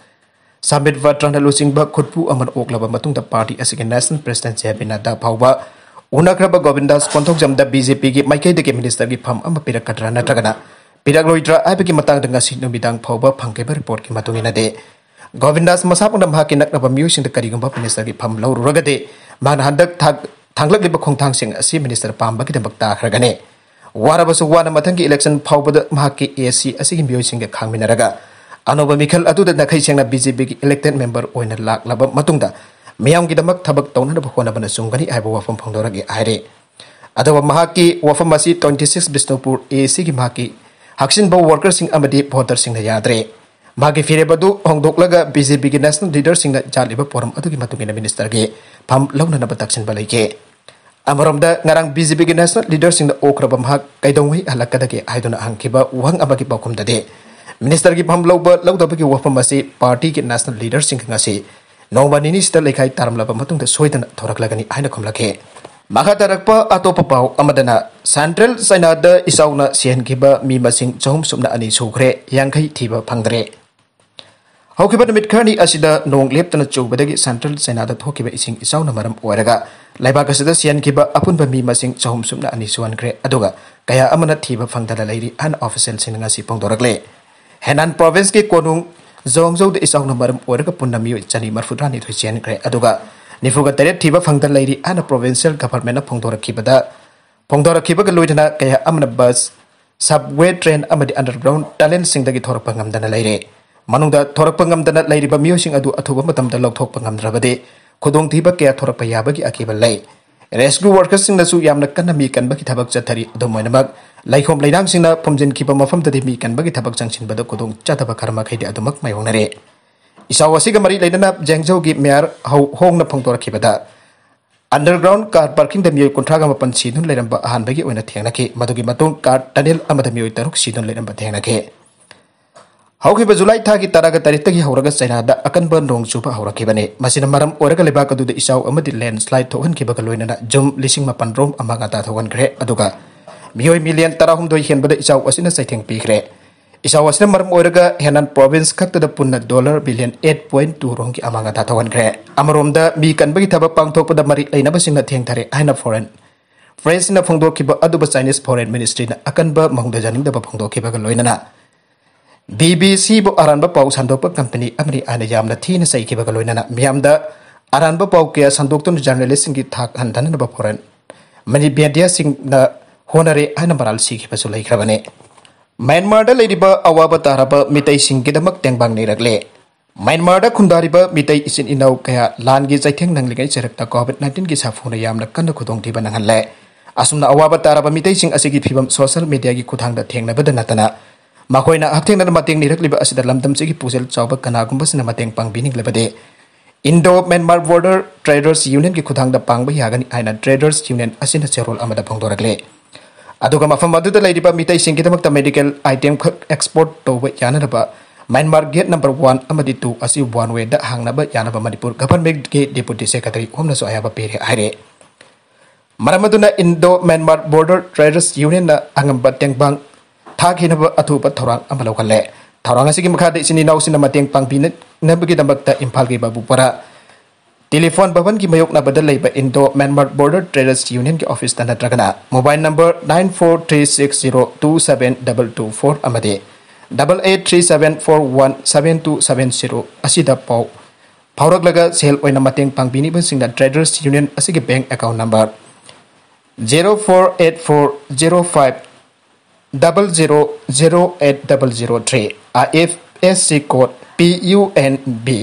ꯁꯥꯃꯤꯠ ꯕꯇ꯭ꯔꯥꯅ ꯂꯨꯆꯤꯡꯕ ꯈꯨꯠꯄꯨ ꯑꯃꯅ ꯑꯣꯛꯂꯕ ꯃꯇꯨꯡꯗ ꯄꯥꯔꯇꯤ ꯑꯁꯤꯒꯤ ꯅꯦꯁꯅꯦꯜ ꯄ꯭ꯔꯦꯁꯤꯗꯦꯟꯠ ꯖꯦ ꯄꯤ ꯅꯗ꯭ꯗꯥ ꯐꯥꯎꯕ ꯎꯅꯈ꯭ꯔꯕ ꯒꯣꯕꯤꯟꯗꯥꯁ ꯀꯣꯟꯊꯧꯖꯝꯗ ꯕꯤ ꯖꯦ ꯄꯤꯒꯤ ꯃꯥꯏꯀꯩꯗꯒꯤ ꯃꯤꯅꯤꯁꯇꯔꯒꯤ ꯐꯝ ꯑꯃ ꯄꯤꯔꯛꯀꯗ꯭ꯔꯥ ꯅꯠꯇ꯭ꯔꯒꯅ ꯄꯤꯔꯛꯂꯣꯏꯗ꯭ꯔꯥ ꯍꯥꯏꯕꯒꯤ ꯃꯇꯥꯡꯗ ꯉꯁꯤ ꯅꯨꯃꯤꯗꯥꯡ ꯐꯥꯎꯕ ꯐꯪꯈꯤꯕ ꯔꯤꯄꯣꯔꯠꯀꯤ ꯃꯇꯨꯡ ꯏꯟꯅꯗꯤ, ꯒꯣꯕꯤꯟꯗꯥꯁ ꯃꯁꯥꯃꯛꯅ ꯃꯍꯥꯛꯀꯤ ꯅꯛꯅꯕ ꯃꯤꯑꯣꯏꯁꯤꯡꯗ ꯀꯔꯤꯒꯨꯝꯕ ꯃꯤꯅꯤꯁꯇꯔꯒꯤ ꯐꯝ ꯂꯧꯔꯨꯔꯒꯗꯤ, ꯃꯍꯥꯛꯅ ꯍꯟꯗꯛ ꯊꯥ-, ꯊꯥꯡꯂꯛꯂꯤꯕ ꯈꯣꯡꯊꯥꯡꯁꯤꯡ ꯑꯁꯤ ꯃꯤꯅꯤꯁꯇꯔ ꯄꯥꯝꯕꯒꯤꯗꯃꯛ ꯇꯥꯈ꯭ꯔꯒꯅꯤ꯫ ꯋꯥꯔꯕꯁꯨ ꯋꯥꯅ ꯃꯊꯪꯒꯤ ꯏꯂꯦꯛꯁꯟ ꯐꯥꯎꯕꯗ ꯃꯍꯥꯛꯀꯤ ꯑꯦ ꯁꯤ ꯑꯁꯤꯒꯤ ꯃꯤꯑꯣꯏꯁꯤꯡꯒ ꯈꯥꯡꯃꯤꯟꯅꯔꯒ ꯑꯅꯧꯕ ꯃꯤꯈꯜ ꯑꯗꯨꯗ ꯅꯥꯈꯩ ꯁꯦꯡꯅ ꯕꯤ ꯖꯦ ꯄꯤꯒꯤ ꯏꯂꯦꯛꯇꯦꯗ ꯃꯦꯝꯕꯔ ꯑꯣꯏꯅ ꯂꯥꯛꯂꯕ ꯃꯇꯨꯡꯗ ꯃꯤꯌꯥꯝꯒꯤꯗꯃꯛ ꯊꯕꯛ ꯇꯧꯅꯅꯕ ꯍꯣꯠꯅꯕꯅ ꯆꯨꯝꯒꯅꯤ ꯍꯥꯏꯕ ꯋꯥꯐꯝ ꯐꯣꯡꯗꯣꯔꯛꯏ ꯍꯥꯏꯔꯤ꯫ ꯑꯗꯨꯒ ꯃꯍꯥꯛꯀꯤ ꯋꯥꯐꯝ ꯑꯁꯤ twenty six ꯕꯤꯁꯅꯨꯄꯨꯔ ꯑꯦ ꯁꯤꯒꯤ ꯃꯍꯥꯛꯀꯤ ꯍꯛꯆꯤꯟꯕ ꯋꯥꯔꯀꯔꯁꯤꯡ ꯑꯃꯗꯤ ꯚꯣꯇꯔꯁꯤꯡꯅ ꯌꯥꯗ꯭ꯔꯦ꯫ ꯃꯍꯥꯛꯀꯤ ꯐꯤꯔꯦꯞ ꯑꯗꯨ ꯍꯣꯡꯗꯣꯛꯂꯒ ꯕꯤ ꯖꯦ ꯄꯤꯒꯤ ꯅꯦꯁꯅꯦꯜ ꯂꯤꯗꯔꯁꯤꯡꯅ ꯌꯥꯠꯂꯤꯕ ꯐꯣꯔꯝ ꯑꯗꯨꯒꯤ ꯃꯇꯨꯡ ꯏꯟꯅ ꯃꯤꯅꯤꯁꯇꯔꯒꯤ ꯐꯝ ꯂꯧꯅꯅꯕ ꯇꯛꯁꯤꯟꯕ ꯂꯩꯈꯤ꯫ ꯑꯃꯔꯣꯝꯗ, ꯉꯔꯥꯡ ꯕꯤ ꯖꯦ ꯄꯤꯒꯤ ꯅꯦꯁꯅꯦꯜ ꯂꯤꯗꯔꯁꯤꯡꯅ ꯑꯣꯛꯈ꯭ꯔꯕ ꯃꯍꯥꯛ ꯀꯩꯗꯧꯉꯩ ꯍꯜꯂꯛꯀꯗꯒꯦ ꯍꯥꯏꯗꯨꯅ ꯍꯪꯈꯤꯕ ꯋꯥꯍꯪ ꯑꯃꯒꯤ ꯄꯥꯎꯈꯨꯝꯗꯗꯤ, ꯃꯤꯅꯤꯁꯇꯔꯒꯤ ꯐꯝ ꯂꯧꯕ ꯂꯧꯗꯕꯒꯤ ꯋꯥꯐꯝ ꯑꯁꯤ ꯄꯥꯔꯇꯤꯒꯤ ꯅꯦꯁꯅꯦꯜ ꯂꯤꯗꯔꯁꯤꯡꯒ ꯉꯁꯤ ꯅꯣꯡꯃ ꯅꯤꯅꯤꯁꯤꯗ ꯂꯩꯈꯥꯏ ꯇꯥꯔꯝꯂꯕ ꯃꯇꯨꯡꯗ ꯁꯣꯏꯗꯅ ꯊꯣꯔꯛꯂꯒꯅꯤ ꯍꯥꯏꯅ ꯈꯨꯝꯂꯛꯈꯤ꯫ ꯃꯈꯥ ꯇꯥꯔꯛꯄ ꯑꯇꯣꯞꯄ ꯄꯥꯎ ꯑꯃꯗꯅ, ꯁꯦꯟꯇ꯭ꯔꯦꯜ ꯆꯥꯏꯅꯥꯗ ꯏꯆꯥꯎꯅ ꯁꯤꯍꯟꯈꯤꯕ ꯃꯤ ꯃꯁꯤꯡ ꯆꯍꯨꯝ ꯁꯨꯞꯅ ꯑꯅꯤ ꯁꯨꯈ꯭ꯔꯦ, ꯌꯥꯡꯈꯩ ꯊꯤꯕ ꯐꯪꯗ꯭ꯔꯦ꯫ ꯍꯧꯈꯤꯕ ꯅꯨꯃꯤꯠ ꯈꯔꯅꯤ ꯑꯁꯤꯗ ꯅꯣꯡ ꯂꯦꯞꯇꯅ ꯆꯨꯕꯗꯒꯤ ꯁꯦꯟꯇ꯭ꯔꯦꯜ ꯆꯥꯏꯅꯥꯗ ꯊꯣꯛꯈꯤꯕ ꯏꯁꯤꯡ ꯏꯆꯥꯎꯅ ꯃꯔꯝ ꯑꯣꯏꯔꯒ ꯂꯩꯕꯥꯛ ꯑꯁꯤꯗ ꯁꯤꯍꯟꯈꯤꯕ ꯑꯄꯨꯟꯕ ꯃꯤ ꯃꯁꯤꯡ ꯆꯍꯨꯝ ꯁꯨꯞꯅ ꯑꯅꯤ ꯁꯨꯍꯟꯈ꯭ꯔꯦ, ꯑꯗꯨꯒ ꯀꯌꯥ ꯑꯃꯅ ꯊꯤꯕ ꯐꯪꯗꯅ ꯂꯩꯔꯤ ꯍꯥꯏꯅ ꯑꯣꯐꯤꯁꯤꯌꯦꯜꯁꯤꯡꯅ ꯉꯁꯤ ꯐꯣꯡꯗꯣꯔꯛꯂꯦ꯫ ꯍꯦꯅꯥꯟ ꯄ꯭ꯔꯣꯚꯤꯟꯁꯀꯤ ꯀꯣꯅꯨꯡ ꯖꯣꯡꯖꯧꯗ ꯏꯆꯥꯎꯅ ꯃꯔꯝ ꯑꯣꯏꯔꯒ ꯄꯨꯟꯅ ꯃꯤꯑꯣꯏ ꯆꯅꯤ ꯃꯔꯤꯐꯨꯇꯔꯥꯅꯤꯊꯣꯏ ꯆꯦꯟꯈ꯭ꯔꯦ, ꯑꯗꯨꯒ ꯅꯤꯐꯨꯒ ꯇꯔꯦꯠ ꯊꯤꯕ ꯐꯪꯗ ꯂꯩꯔꯤ ꯍꯥꯏꯅ ꯄ꯭ꯔꯣꯚꯤꯟꯁꯤꯌꯦꯜ ꯒꯚꯔꯟꯃꯦꯟꯠꯅ ꯐꯣꯡꯗꯣꯔꯛꯈꯤꯕꯗ, ꯐꯣꯡꯗꯣꯔꯛꯈꯤꯕꯒ ꯂꯣꯏꯅꯅ ꯀꯌꯥ ꯑꯃꯅ ꯕꯁ, ꯁꯕꯋꯦ ꯇ꯭ꯔꯦꯟ ꯑꯃꯗꯤ ꯑꯟꯗꯔꯒ꯭ꯔꯥꯎꯟ ꯇꯅꯦꯜꯁꯤꯡꯗꯒꯤ ꯊꯣꯔꯛꯄ ꯉꯝꯗꯅ ꯂꯩꯔꯦ꯫ ꯃꯅꯨꯡꯗ ꯊꯣꯔꯛꯄ ꯉꯝꯗꯅ ꯂꯩꯔꯤꯕ ꯃꯤꯑꯣꯏꯁꯤꯡ ꯑꯗꯨ ꯑꯊꯨꯕ ꯃꯇꯝꯗ ꯂꯧꯊꯣꯛꯄ ꯉꯝꯗ꯭ꯔꯕꯗꯤ ꯈꯨꯗꯣꯡꯊꯤꯕ ꯀꯌꯥ ꯊꯣꯔꯛꯄ ꯌꯥꯕꯒꯤ ꯑꯀꯤꯕ ꯂꯩ꯫ ꯔꯦꯁꯀ꯭ꯌꯨ ꯋꯥꯔꯀꯔꯁꯤꯡꯅꯁꯨ ꯌꯥꯝꯅ ꯀꯟꯅ ꯃꯤ ꯀꯟꯕꯒꯤ ꯊꯕꯛ ꯆꯠꯊꯔꯤ꯫ ꯑꯗꯨꯝ ꯑꯣꯏꯅꯃꯛ, ꯂꯩꯈꯣꯝ ꯂꯩꯅꯥꯡꯁꯤꯡꯅ ꯐꯨꯝꯖꯤꯟꯈꯤꯕ ꯃꯐꯝꯗꯗꯤ ꯃꯤ ꯀꯟꯕꯒꯤ ꯊꯕꯛ ꯆꯪꯁꯤꯟꯕꯗ ꯈꯨꯗꯣꯡ ꯆꯥꯗꯕ ꯈꯔ ꯃꯈꯩꯗꯤ ꯑꯗꯨꯃꯛ ꯃꯥꯌꯣꯛꯅꯔꯦ꯫ ꯏꯆꯥꯎ ꯑꯁꯤꯒ ꯃꯔꯤ ꯂꯩꯅꯅ ꯖꯦꯡꯖꯧꯒꯤ ꯃꯦꯌꯔ ꯍꯧ-, ꯍꯣꯡꯅ ꯐꯣꯡꯗꯣꯔꯛꯈꯤꯕꯗ, ꯑꯟꯗꯔꯒ꯭ꯔꯥꯎꯟ ꯀꯥꯔ ꯄꯥꯔꯀꯤꯡꯗ ꯃꯤꯑꯣꯏ ꯀꯨꯟꯊ꯭ꯔꯥꯒ ꯃꯥꯄꯟ ꯁꯤꯗꯨꯅ ꯂꯩꯔꯝꯕ ꯑꯍꯥꯟꯕꯒꯤ ꯑꯣꯏꯅ ꯊꯦꯡꯅꯈꯤ꯫ ꯃꯗꯨꯒꯤ ꯃꯇꯨꯡ ꯀꯥꯔ ꯇꯅꯦꯜ ꯑꯃꯗ ꯃꯤꯑꯣꯏ ꯇꯔꯨꯛ ꯁꯤꯗꯨꯅ ꯂꯩꯔꯝꯕ ꯊꯦꯡꯅꯈꯤ꯫ ꯍꯧꯈꯤꯕ ꯖꯨꯂꯥꯏ ꯊꯥꯒꯤ ꯇꯔꯥꯒ ꯇꯔꯦꯠꯇꯒꯤ ꯍꯧꯔꯒ ꯆꯩꯅꯥꯗ ꯑꯀꯟꯕ ꯅꯣꯡ ꯆꯨꯕ ꯍꯧꯔꯛꯈꯤꯕꯅꯤ꯫ ꯃꯁꯤꯅ ꯃꯔꯝ ꯑꯣꯏꯔꯒ ꯂꯩꯕꯥꯛ ꯑꯗꯨꯗ ꯏꯆꯥꯎ ꯑꯃꯗꯤ ꯂꯦꯟꯁ꯭ꯂꯥꯏꯗ ꯊꯣꯛꯍꯟꯈꯤꯕꯒ ꯂꯣꯏꯅꯅ ꯌꯨꯝ ꯂꯤꯁꯤꯡ ꯃꯥꯄꯟ ꯔꯣꯝ ꯑꯃꯥꯡ ꯑꯇꯥ ꯊꯣꯛꯍꯟꯈ꯭ꯔꯦ꯫ ꯑꯗꯨꯒ ꯃꯤꯑꯣꯏ ꯃꯤꯂꯤꯌꯟ ꯇꯔꯥꯍꯨꯝꯗꯣꯏ ꯍꯦꯟꯕꯗ ꯏꯆꯥꯎ ꯑꯁꯤꯅ ꯆꯩꯊꯦꯡ ꯄꯤꯈ꯭ꯔꯦ꯫ ꯏꯆꯥꯎ ꯑꯁꯤꯅ ꯃꯔꯝ ꯑꯣꯏꯔꯒ ꯍꯦꯅꯥꯟ ꯄ꯭ꯔꯣꯚꯤꯟꯁ ꯈꯛꯇꯗ ꯄꯨꯟꯅ dollar billion eight point two ꯔꯣꯝꯒꯤ ꯑꯃꯥꯡ ꯑꯇꯥ ꯊꯣꯛꯍꯟꯈ꯭ꯔꯦ꯫ ꯑꯃꯔꯣꯝꯗ ꯃꯤ ꯀꯟꯕꯒꯤ ꯊꯕꯛ ꯄꯥꯡꯊꯣꯛꯄꯗ ꯃꯔꯤ ꯂꯩꯅꯕꯁꯤꯡꯅ ꯊꯦꯡꯊꯔꯦ ꯍꯥꯏꯅ ꯐꯣꯔꯦꯟ ꯄ꯭ꯔꯦꯁꯅ ꯐꯣꯡꯗꯣꯛꯈꯤꯕ ꯑꯗꯨꯕꯨ ꯆꯥꯏꯅꯤꯁ ꯐꯣꯔꯦꯟ ꯃꯤꯅꯤꯁꯇ꯭ꯔꯤꯅ ꯑꯀꯟꯕ ꯃꯑꯣꯡꯗ ꯌꯥꯅꯤꯡꯗꯕ ꯐꯣꯡꯗꯣꯛꯈꯤꯕꯒ ꯂꯣꯏꯅꯅ ꯕꯤ ꯕꯤ ꯁꯤꯕꯨ ꯑꯔꯥꯟꯕ ꯄꯥꯎ ꯁꯟꯗꯣꯛꯄ ꯀꯝꯄꯅꯤ ꯑꯃꯅꯤ ꯍꯥꯏꯅ ꯌꯥꯝꯅ ꯊꯤꯅ ꯆꯩꯈꯤꯕꯒ ꯂꯣꯏꯅꯅ ꯃꯤꯌꯥꯝꯗ ꯑꯔꯥꯟꯕ ꯄꯥꯎ ꯀꯌꯥ ꯁꯟꯗꯣꯛꯇꯨꯅ ꯖꯔꯅꯦꯂꯤꯁꯁꯤꯡꯒꯤ ꯊꯥꯛ ꯍꯟꯊꯅꯅꯕ ꯐꯣꯔꯦꯟ ꯃꯅꯤ ꯃꯦꯗꯤꯌꯥꯁꯤꯡꯅ ꯍꯣꯠꯅꯔꯦ ꯍꯥꯏꯅ ꯃꯔꯥꯜ ꯁꯤꯈꯤꯕꯁꯨ ꯂꯩꯈ꯭ꯔꯕꯅꯤ꯫ ꯃ꯭ꯌꯥꯟꯃꯥꯔꯗ ꯂꯩꯔꯤꯕ ꯑꯋꯥꯕ ꯇꯥꯔꯕ ꯃꯤꯇꯩꯁꯤꯡꯒꯤꯗꯃꯛ ꯇꯦꯡꯕꯥꯡ ꯅꯤꯔꯛꯂꯦ꯫ ꯃ꯭ꯌꯥꯟꯃꯥꯔꯗ ꯈꯨꯟꯗꯥꯔꯤꯕ ꯃꯤꯇꯩ ꯏꯆꯤꯟ ꯏꯅꯥꯎ ꯀꯌꯥ ꯂꯥꯟꯒꯤ ꯆꯩꯊꯦꯡ ꯅꯪꯂꯤꯉꯩ ꯆꯩꯔꯛꯇ ꯀꯣꯚꯤꯗ ꯅꯥꯏꯟꯇꯤꯟꯒꯤ ꯁꯥꯐꯨꯅ ꯌꯥꯝꯅ ꯀꯟꯅ ꯈꯨꯗꯣꯡꯊꯤꯕ ꯅꯪꯍꯜꯂꯦ꯫ ꯑꯁꯨꯝꯅ ꯑꯋꯥꯕ ꯇꯥꯔꯕ ꯃꯤꯇꯩꯁꯤꯡ ꯑꯁꯤꯒꯤ ꯐꯤꯕꯝ ꯁꯣꯁꯤꯌꯦꯜ ꯃꯦꯗꯤꯌꯥꯒꯤ ꯈꯨꯠꯊꯥꯡꯗ ꯊꯦꯡꯅꯕꯗ ꯅꯠꯇꯅ ꯃꯈꯣꯏꯅ ꯍꯛꯊꯦꯡꯅꯅ ꯃꯇꯦꯡ ꯅꯤꯔꯛꯂꯤꯕ ꯑꯁꯤꯗ ꯂꯝꯗꯝꯁꯤꯒꯤ ꯄꯨꯛꯆꯦꯜ ꯆꯥꯎꯕ ꯀꯅꯥꯒꯨꯝꯕꯁꯤꯅ ꯃꯇꯦꯡ ꯄꯥꯡꯕꯤꯅꯤꯡꯂꯕꯗꯤ ꯏꯟꯗꯣ ꯃ꯭ꯌꯥꯟꯃꯥꯔ ꯕꯣꯔꯗꯔ ꯇ꯭ꯔꯦꯗꯔꯁ ꯌꯨꯅꯤꯌꯟꯒꯤ ꯈꯨꯠꯊꯥꯡꯗ ꯄꯥꯡꯕ ꯌꯥꯒꯅꯤ ꯍꯥꯏꯅ ꯇ꯭ꯔꯦꯗꯔꯁ ꯌꯨꯅꯤꯌꯟ ꯑꯁꯤꯅ ꯆꯦꯔꯣꯜ ꯑꯃꯗ ꯐꯣꯡꯗꯣꯔꯛꯂꯤ꯫ ꯑꯗꯨꯒ ꯃꯐꯝ ꯑꯗꯨꯗ ꯂꯩꯔꯤꯕ ꯃꯤꯇꯩꯁꯤꯡꯒꯤꯗꯃꯛꯇ ꯃꯦꯗꯤꯀꯦꯜ ꯑꯥꯏꯇꯦꯝ ꯈꯛ ꯑꯦꯛꯁꯄꯣꯔꯠ ꯇꯧꯕ ꯌꯥꯅꯅꯕ ꯃ꯭ꯌꯥꯟꯃꯥꯔ ꯒꯦꯠ ꯅꯝꯕꯔ ꯋꯥꯟ ꯑꯃꯗꯤ ꯇꯨ ꯑꯁꯤ ꯋꯥꯟ ꯋꯦꯗ ꯍꯥꯡꯅꯕ ꯌꯥꯅꯕ ꯃꯅꯤꯄꯨꯔ ꯒꯚꯔꯟꯃꯦꯟꯠꯀꯤ ꯗꯦꯄꯨꯇꯤ ꯁꯦꯀ꯭ꯔꯦꯇꯔꯤ ꯍꯣꯝꯅꯁꯨ ꯑꯌꯥꯕ ꯄꯤꯔꯦ ꯍꯥꯏꯔꯦ꯫ ꯃꯔꯝ ꯑꯗꯨꯅ ꯏꯟꯗꯣ ꯃ꯭ꯌꯥꯟꯃꯥꯔ ꯕꯣꯔꯗꯔ ꯇ꯭ꯔꯦꯗꯔꯁ ꯌꯨꯅꯤꯌꯟꯅ ꯑꯉꯝꯕ ꯇꯦꯡꯕꯥꯡ ꯊꯥꯈꯤꯅꯕ ꯑꯊꯨꯕ ꯊꯧꯔꯥꯡ ꯑꯃ ꯂꯧꯈꯠꯂꯦ꯫ ꯊꯧꯔꯥꯡ ꯑꯁꯤꯒꯤ ꯃꯈꯥꯗ ꯏꯆꯤꯟ ꯏꯅꯥꯎꯁꯤꯡꯅ ꯃꯇꯦꯡ ꯄꯥꯡꯕꯤꯅꯕꯒꯤꯗꯃꯛꯇ ꯏꯝꯐꯥꯜꯒꯤ ꯕꯥꯕꯨꯄꯥꯔꯥ ꯇꯦꯂꯤꯐꯣꯟ ꯚꯕꯟꯒꯤ ꯃꯥꯌꯣꯛꯅꯕꯗ ꯂꯩꯕ ꯏꯟꯗꯣ ꯃ꯭ꯌꯥꯟꯃꯥꯔ ꯕꯣꯔꯗꯔ ꯇ꯭ꯔꯦꯗꯔꯁ ꯌꯨꯅꯤꯌꯟꯒꯤ ꯑꯣꯐꯤꯁꯇ ꯅꯠꯇ꯭ꯔꯒꯅ mobile number nine four three six zero two seven double two four ꯑꯃꯗꯤ double eight three seven four one seven two seven zero ꯑꯁꯤꯗ ꯄꯥꯎ ꯐꯥꯎꯔꯛꯂꯒ ꯁꯦꯜ ꯑꯣꯏꯅ ꯃꯇꯦꯡ ꯄꯥꯡꯕꯤꯅꯤꯡꯕꯁꯤꯡꯅ ꯇ꯭ꯔꯦꯗꯔꯁ ꯌꯨꯅꯤꯌꯟ ꯑꯁꯤꯒꯤ bank account number zero four eight four zero five double zero zero eight double zero three, I F S C code P U N B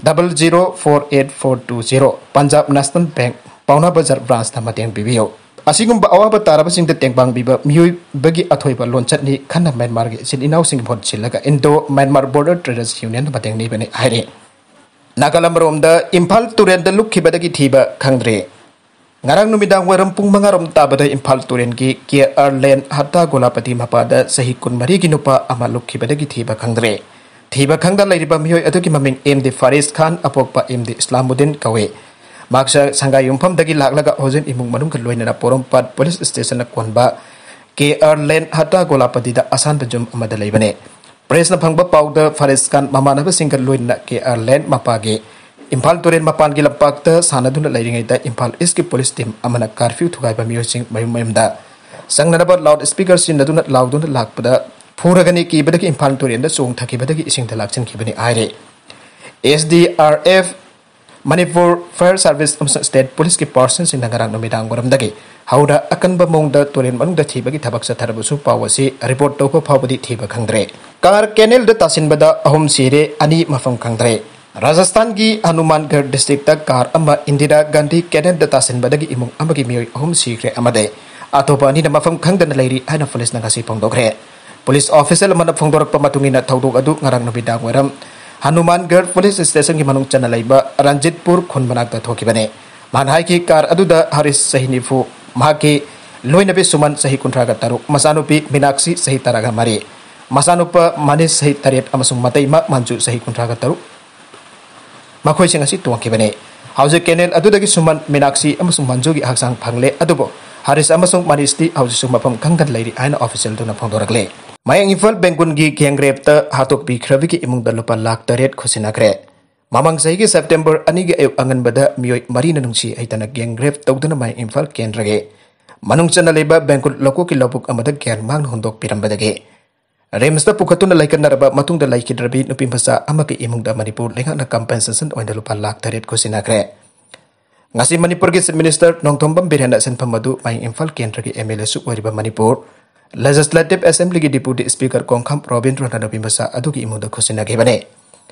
double zero four eight four two zero, Punjab national bank, Paona Bazar ꯕ꯭ꯔꯥꯟꯁꯇ ꯃꯇꯦꯡ ꯄꯤꯕꯤꯌꯨ꯫ ꯑꯁꯤꯒꯨꯝꯕ ꯑꯋꯥꯕ ꯇꯥꯔꯕꯁꯤꯡꯗ ꯇꯦꯡꯕꯥꯡ ꯄꯤꯕ ꯃꯤꯑꯣꯏꯕꯒꯤ ꯑꯊꯣꯏꯕ ꯂꯣꯟꯆꯠꯅꯤ꯫ ꯈꯟꯅ ꯃ꯭ꯌꯥꯟꯃꯥꯔꯒꯤ ꯏꯆꯤꯜ ꯏꯅꯥꯎꯁꯤꯡꯒꯤ ꯃꯍꯨꯠ ꯁꯤꯜꯂꯒ ꯏꯟꯗꯣ ꯃ꯭ꯌꯥꯟꯃꯥꯔ ꯕꯣꯔꯗꯔ ꯇ꯭ꯔꯦꯗꯔꯁ ꯌꯨꯅꯤꯌꯟꯗ ꯃꯇꯦꯡ ꯅꯤꯕꯅꯤ ꯍꯥꯏꯔꯤ꯫ ꯅꯥꯒꯥꯂꯝ ꯔꯣꯝꯗ ꯏꯝꯐꯥꯜ ꯇꯨꯔꯦꯜꯗ ꯂꯨꯞꯈꯤꯕꯗꯒꯤ ꯊꯤꯕ ꯈꯪꯗ꯭ꯔꯤ꯫ ꯉꯔꯥꯡ ꯅꯨꯃꯤꯗꯥꯡ ꯋꯥꯏꯔꯝ ꯄꯨꯡ ꯃꯉꯥ ꯔꯣꯝ ꯇꯥꯕꯗ ꯏꯝꯐꯥꯜ ꯇꯨꯔꯦꯜꯒꯤ ꯀꯦ ꯑꯥꯔ ꯂꯦꯟ ꯍꯠꯇꯥ ꯒꯣꯂꯥꯄꯇꯤ ꯃꯄꯥꯗ ꯆꯍꯤ ꯀꯨꯟꯃꯔꯤꯒꯤ ꯅꯨꯄꯥ ꯑꯃ ꯂꯨꯞꯈꯤꯕꯗꯒꯤ ꯊꯤꯕ ꯈꯪꯗ꯭ꯔꯦ꯫ ꯊꯤꯕ ꯈꯪꯗ ꯂꯩꯔꯤꯕ ꯃꯤꯑꯣꯏ ꯑꯗꯨꯒꯤ ꯃꯃꯤꯡ ꯑꯦꯝ ꯗꯤ ꯐꯥꯔꯤꯁ ꯈꯥꯟ, ꯑꯄꯣꯛꯄ ꯑꯦꯝ ꯗꯤ ꯏꯁꯂꯥꯃꯨꯗꯤꯟ ꯀꯧꯏ꯫ ꯃꯍꯥꯛꯁꯦ ꯁꯪꯒꯥꯏ ꯌꯨꯝꯐꯝꯗꯒꯤ ꯂꯥꯛꯂꯒ ꯍꯣꯖꯤꯟ ꯏꯃꯨꯡ ꯃꯅꯨꯡꯒ ꯂꯣꯏꯅꯅ ꯄꯣꯔꯣꯝꯄꯥꯠ ꯄꯨꯂꯤꯁ ꯁ꯭ꯇꯦꯁꯟꯅ ꯀꯣꯟꯕ ꯀꯦ ꯑꯥꯔ ꯂꯦꯟ ꯍꯠꯇꯥ ꯒꯣꯂꯥꯄꯇꯤꯗ ꯑꯁꯥꯟꯕ ꯌꯨꯝ ꯑꯃꯗ ꯂꯩꯕꯅꯦ꯫ ꯄ꯭ꯔꯦꯁꯅ ꯐꯪꯕ ꯄꯥꯎꯗ ꯐꯥꯔꯤꯁ ꯈꯥꯟ ꯃꯃꯥꯟꯅꯕꯁꯤꯡꯒ ꯂꯣꯏꯅꯅ ꯀꯦ ꯑꯥꯔ ꯂꯦꯟ ꯃꯄꯥꯒꯤ ꯏꯝꯐꯥꯜ ꯇꯨꯔꯦꯜ ꯃꯄꯥꯟꯒꯤ ꯂꯝꯄꯥꯛꯇ ꯁꯥꯟꯅꯗꯨꯅ ꯂꯩꯔꯤꯉꯩꯗ ꯏꯝꯐꯥꯜ ꯏꯁꯀꯤ ꯄꯨꯂꯤꯁ ꯇꯤꯝ ꯑꯃꯅ ꯀꯥꯔꯐ꯭ꯌꯨ ꯊꯨꯒꯥꯏꯕ ꯃꯤꯑꯣꯏꯁꯤꯡ ꯃꯌꯨꯝ ꯃꯌꯨꯝꯗ ꯆꯪꯅꯅꯕ ꯂꯥꯎꯗ ꯁ꯭ꯄꯤꯀꯔ ꯁꯤꯖꯤꯟꯅꯗꯨꯅ ꯂꯥꯎꯗꯨꯅ ꯂꯥꯛꯄꯗ ꯐꯨꯔꯒꯅꯤ ꯀꯤꯕꯗꯒꯤ ꯏꯝꯐꯥꯜ ꯇꯨꯔꯦꯜꯗ ꯆꯣꯡꯊꯈꯤꯕꯗꯒꯤ ꯏꯁꯤꯡꯗ ꯂꯥꯛꯁꯤꯟꯈꯤꯕꯅꯤ ꯍꯥꯏꯔꯤ꯫ S D R F, Manipur Fire service ꯑꯃꯁꯨꯡ ꯁ꯭ꯇꯦꯠ ꯄꯨꯂꯤꯁꯀꯤ ꯄꯥꯔꯁꯟꯁꯤꯡꯅ ꯉꯔꯥꯡ ꯅꯨꯃꯤꯗꯥꯡ ꯋꯥꯏꯔꯝꯗꯒꯤ ꯍꯧꯅ ꯑꯀꯟꯕ ꯃꯑꯣꯡꯗ ꯇꯨꯔꯦꯜ ꯃꯅꯨꯡꯗ ꯊꯤꯕꯒꯤ ꯊꯕꯛ ꯆꯠꯊꯔꯕꯁꯨ ꯄꯥꯎ ꯑꯁꯤ ꯔꯤꯄꯣꯔꯠ ꯇꯧꯕ ꯐꯥꯎꯕꯗꯤ ꯊꯤꯕ ꯈꯪꯗ꯭ꯔꯦ꯫ ꯀꯥꯔ ꯀꯦꯅꯦꯜꯗ ꯇꯥꯁꯤꯟꯕꯗ ꯑꯍꯨꯝ ꯁꯤꯔꯦ, ꯑꯅꯤ ꯃꯐꯝ ꯈꯪꯗ꯭ꯔꯦ꯫ ꯔꯥꯖꯁꯊꯥꯟꯒꯤ ꯍꯅꯨꯃꯥꯟꯒꯔ ꯗꯤꯁꯇ꯭ꯔꯤꯛꯇ ꯀꯥꯔ ꯑꯃ ꯏꯟꯗꯤꯔꯥ ꯒꯥꯟꯙꯤ ꯀꯦꯅꯦꯜꯗ ꯇꯥꯁꯤꯟꯕꯗꯒꯤ ꯏꯃꯨꯡ ꯑꯃꯒꯤ ꯃꯤꯑꯣꯏ ꯑꯍꯨꯝ ꯁꯤꯈ꯭ꯔꯦ ꯑꯃꯗꯤ ꯑꯇꯣꯞꯄ ꯑꯅꯤꯅ ꯃꯐꯝ ꯈꯪꯗꯅ ꯂꯩꯔꯤ ꯍꯥꯏꯅ ꯄꯨꯂꯤꯁꯅ ꯉꯁꯤ ꯐꯣꯡꯗꯣꯛꯈ꯭ꯔꯦ꯫ ꯄꯨꯂꯤꯁ ꯑꯣꯐꯤꯁꯤꯌꯦꯜ ꯑꯃꯅ ꯐꯣꯡꯗꯣꯔꯛꯄ ꯃꯇꯨꯡ ꯏꯟꯅ ꯊꯧꯗꯣꯛ ꯑꯗꯨ ꯉꯔꯥꯡ ꯅꯨꯃꯤꯗꯥꯡ ꯋꯥꯏꯔꯝ ꯍꯅꯨꯃꯥꯟꯒꯔ ꯄꯨꯂꯤꯁ ꯁ꯭ꯇꯦꯁꯟꯒꯤ ꯃꯅꯨꯡ ꯆꯟꯅ ꯂꯩꯕ ꯔꯟꯖꯤꯠꯄꯨꯔ ꯈꯨꯟ ꯃꯅꯥꯛꯇ ꯊꯣꯛꯈꯤꯕꯅꯤ꯫ ꯃꯍꯥꯛꯅ ꯍꯥꯏꯈꯤ, ꯀꯥꯔ ꯑꯗꯨꯗ ꯍꯔꯤꯁ ꯆꯍꯤ ꯅꯤꯐꯨ, ꯃꯍꯥꯛꯀꯤ ꯂꯣꯏꯅꯕꯤ ꯁꯨꯃꯟ ꯆꯍꯤ ꯀꯨꯟꯊ꯭ꯔꯥꯒ ꯇꯔꯨꯛ, ꯃꯆꯥꯅꯨꯄꯤ ꯃꯤꯅꯥꯛꯁꯤ ꯆꯍꯤ ꯇꯔꯥꯒ ꯃꯔꯤ, ꯃꯆꯥꯅꯨꯄꯥ ꯃꯅꯤꯁ ꯆꯍꯤ ꯇꯔꯦꯠ ꯑꯃꯁꯨꯡ ꯃꯇꯩꯃ ꯃꯟꯖꯨ ꯆꯍꯤ ꯀꯨꯟꯊ꯭ꯔꯥꯒ ꯇꯔꯨꯛ, ꯃꯈꯣꯏꯁꯤꯡ ꯑꯁꯤ ꯇꯣꯡꯈꯤꯕꯅꯤ꯫ ꯍꯧꯖꯤꯛ ꯀꯦꯅꯦꯜ ꯑꯗꯨꯗꯒꯤ ꯁꯨꯃꯟ, ꯃꯤꯅꯥꯛꯁꯤ ꯑꯃꯁꯨꯡ ꯃꯟꯖꯨꯒꯤ ꯍꯛꯆꯥꯡ ꯐꯪꯂꯦ, ꯑꯗꯨꯕꯨ ꯍꯔꯤꯁ ꯑꯃꯁꯨꯡ ꯃꯅꯤꯁꯇꯤ ꯍꯧꯖꯤꯛꯁꯨ ꯃꯐꯝ ꯈꯪꯗꯅ ꯂꯩꯔꯤ ꯍꯥꯏꯅ ꯑꯣꯐꯤꯁꯤꯌꯦꯜꯗꯨꯅ ꯐꯣꯡꯗꯣꯔꯛꯂꯦ꯫ ꯃꯌꯥꯡ ꯏꯝꯐꯥꯜ ꯕꯦꯡꯒꯨꯜꯒꯤ ꯒꯦꯡ ꯔꯦꯞꯇ ꯍꯥꯠꯇꯣꯛꯄꯤꯈ꯭ꯔꯕꯒꯤ ꯏꯃꯨꯡꯗ ꯂꯨꯄꯥ ꯂꯥꯈ ꯇꯔꯦꯠ ꯈꯨꯠꯁꯤꯟꯅꯈ꯭ꯔꯦ꯫ ꯃꯃꯥꯡ ꯆꯍꯤꯒꯤ ꯁꯦꯞꯇꯦꯝꯕꯔ ꯑꯅꯤꯒꯤ ꯑꯌꯨꯛ ꯑꯉꯟꯕꯗ ꯃꯤꯑꯣꯏ ꯃꯔꯤꯅ ꯅꯨꯡꯁꯤ ꯍꯩꯇꯅ ꯒꯦꯡ ꯔꯦꯞ ꯇꯧꯗꯨꯅ ꯃꯌꯥꯡ ꯏꯝꯐꯥꯜ ꯀꯦꯟꯗ꯭ꯔꯒꯤ ꯃꯅꯨꯡ ꯆꯟꯅ ꯂꯩꯕ ꯕꯦꯡꯒꯨꯜ ꯂꯧꯀꯣꯛꯀꯤ ꯂꯧꯕꯨꯛ ꯑꯃꯗ ꯒ꯭ꯌꯥꯟ ꯃꯥꯡꯅ ꯍꯨꯟꯗꯣꯛꯄꯤꯔꯝꯕꯗꯒꯤ ꯔꯤꯝꯁꯇ ꯄꯨꯈꯠꯇꯨꯅ ꯂꯩꯈꯠꯅꯔꯕ ꯃꯇꯨꯡꯗ ꯂꯩꯈꯤꯗ꯭ꯔꯕꯤ ꯅꯨꯄꯤ ꯃꯆꯥ ꯑꯃꯒꯤ ꯏꯃꯨꯡꯗ ꯃꯅꯤꯄꯨꯔ ꯂꯩꯉꯥꯛꯅ ꯀꯝꯄꯦꯟꯁꯦꯁꯟ ꯑꯣꯏꯅ ꯂꯨꯄꯥ ꯂꯥꯈ ꯇꯔꯦꯠ ꯈꯨꯠꯁꯤꯟꯅꯈ꯭ꯔꯦ꯫ ꯉꯁꯤ ꯃꯅꯤꯄꯨꯔꯒꯤ ꯆꯤꯐ ꯃꯤꯅꯤꯁꯇꯔ ꯅꯣꯡꯊꯣꯝꯕꯝ ꯕꯤꯔꯦꯟꯅ ꯁꯤꯟꯐꯝ ꯑꯗꯨ ꯃꯌꯥꯡ ꯏꯝꯐꯥꯜ ꯀꯦꯟꯗ꯭ꯔꯒꯤ ꯑꯦꯝ ꯑꯦꯜ ꯑꯦꯁꯨ ꯑꯣꯏꯔꯤꯕ ꯃꯅꯤꯄꯨꯔ ꯂꯦꯖꯤꯁꯂꯦꯇꯤꯚ ꯑꯦꯁꯦꯝꯕ꯭ꯂꯤꯒꯤ ꯗꯤꯄꯨꯇꯤ ꯁ꯭ꯄꯤꯀꯔ ꯀꯣꯡꯈꯥꯝ ꯔꯣꯕꯤꯟꯗ꯭ꯔꯣꯅ ꯅꯨꯄꯤ ꯃꯆꯥ ꯑꯗꯨꯒꯤ ꯏꯃꯨꯡꯗ ꯈꯨꯠꯁꯤꯟꯅꯈꯤꯕꯅꯤ꯫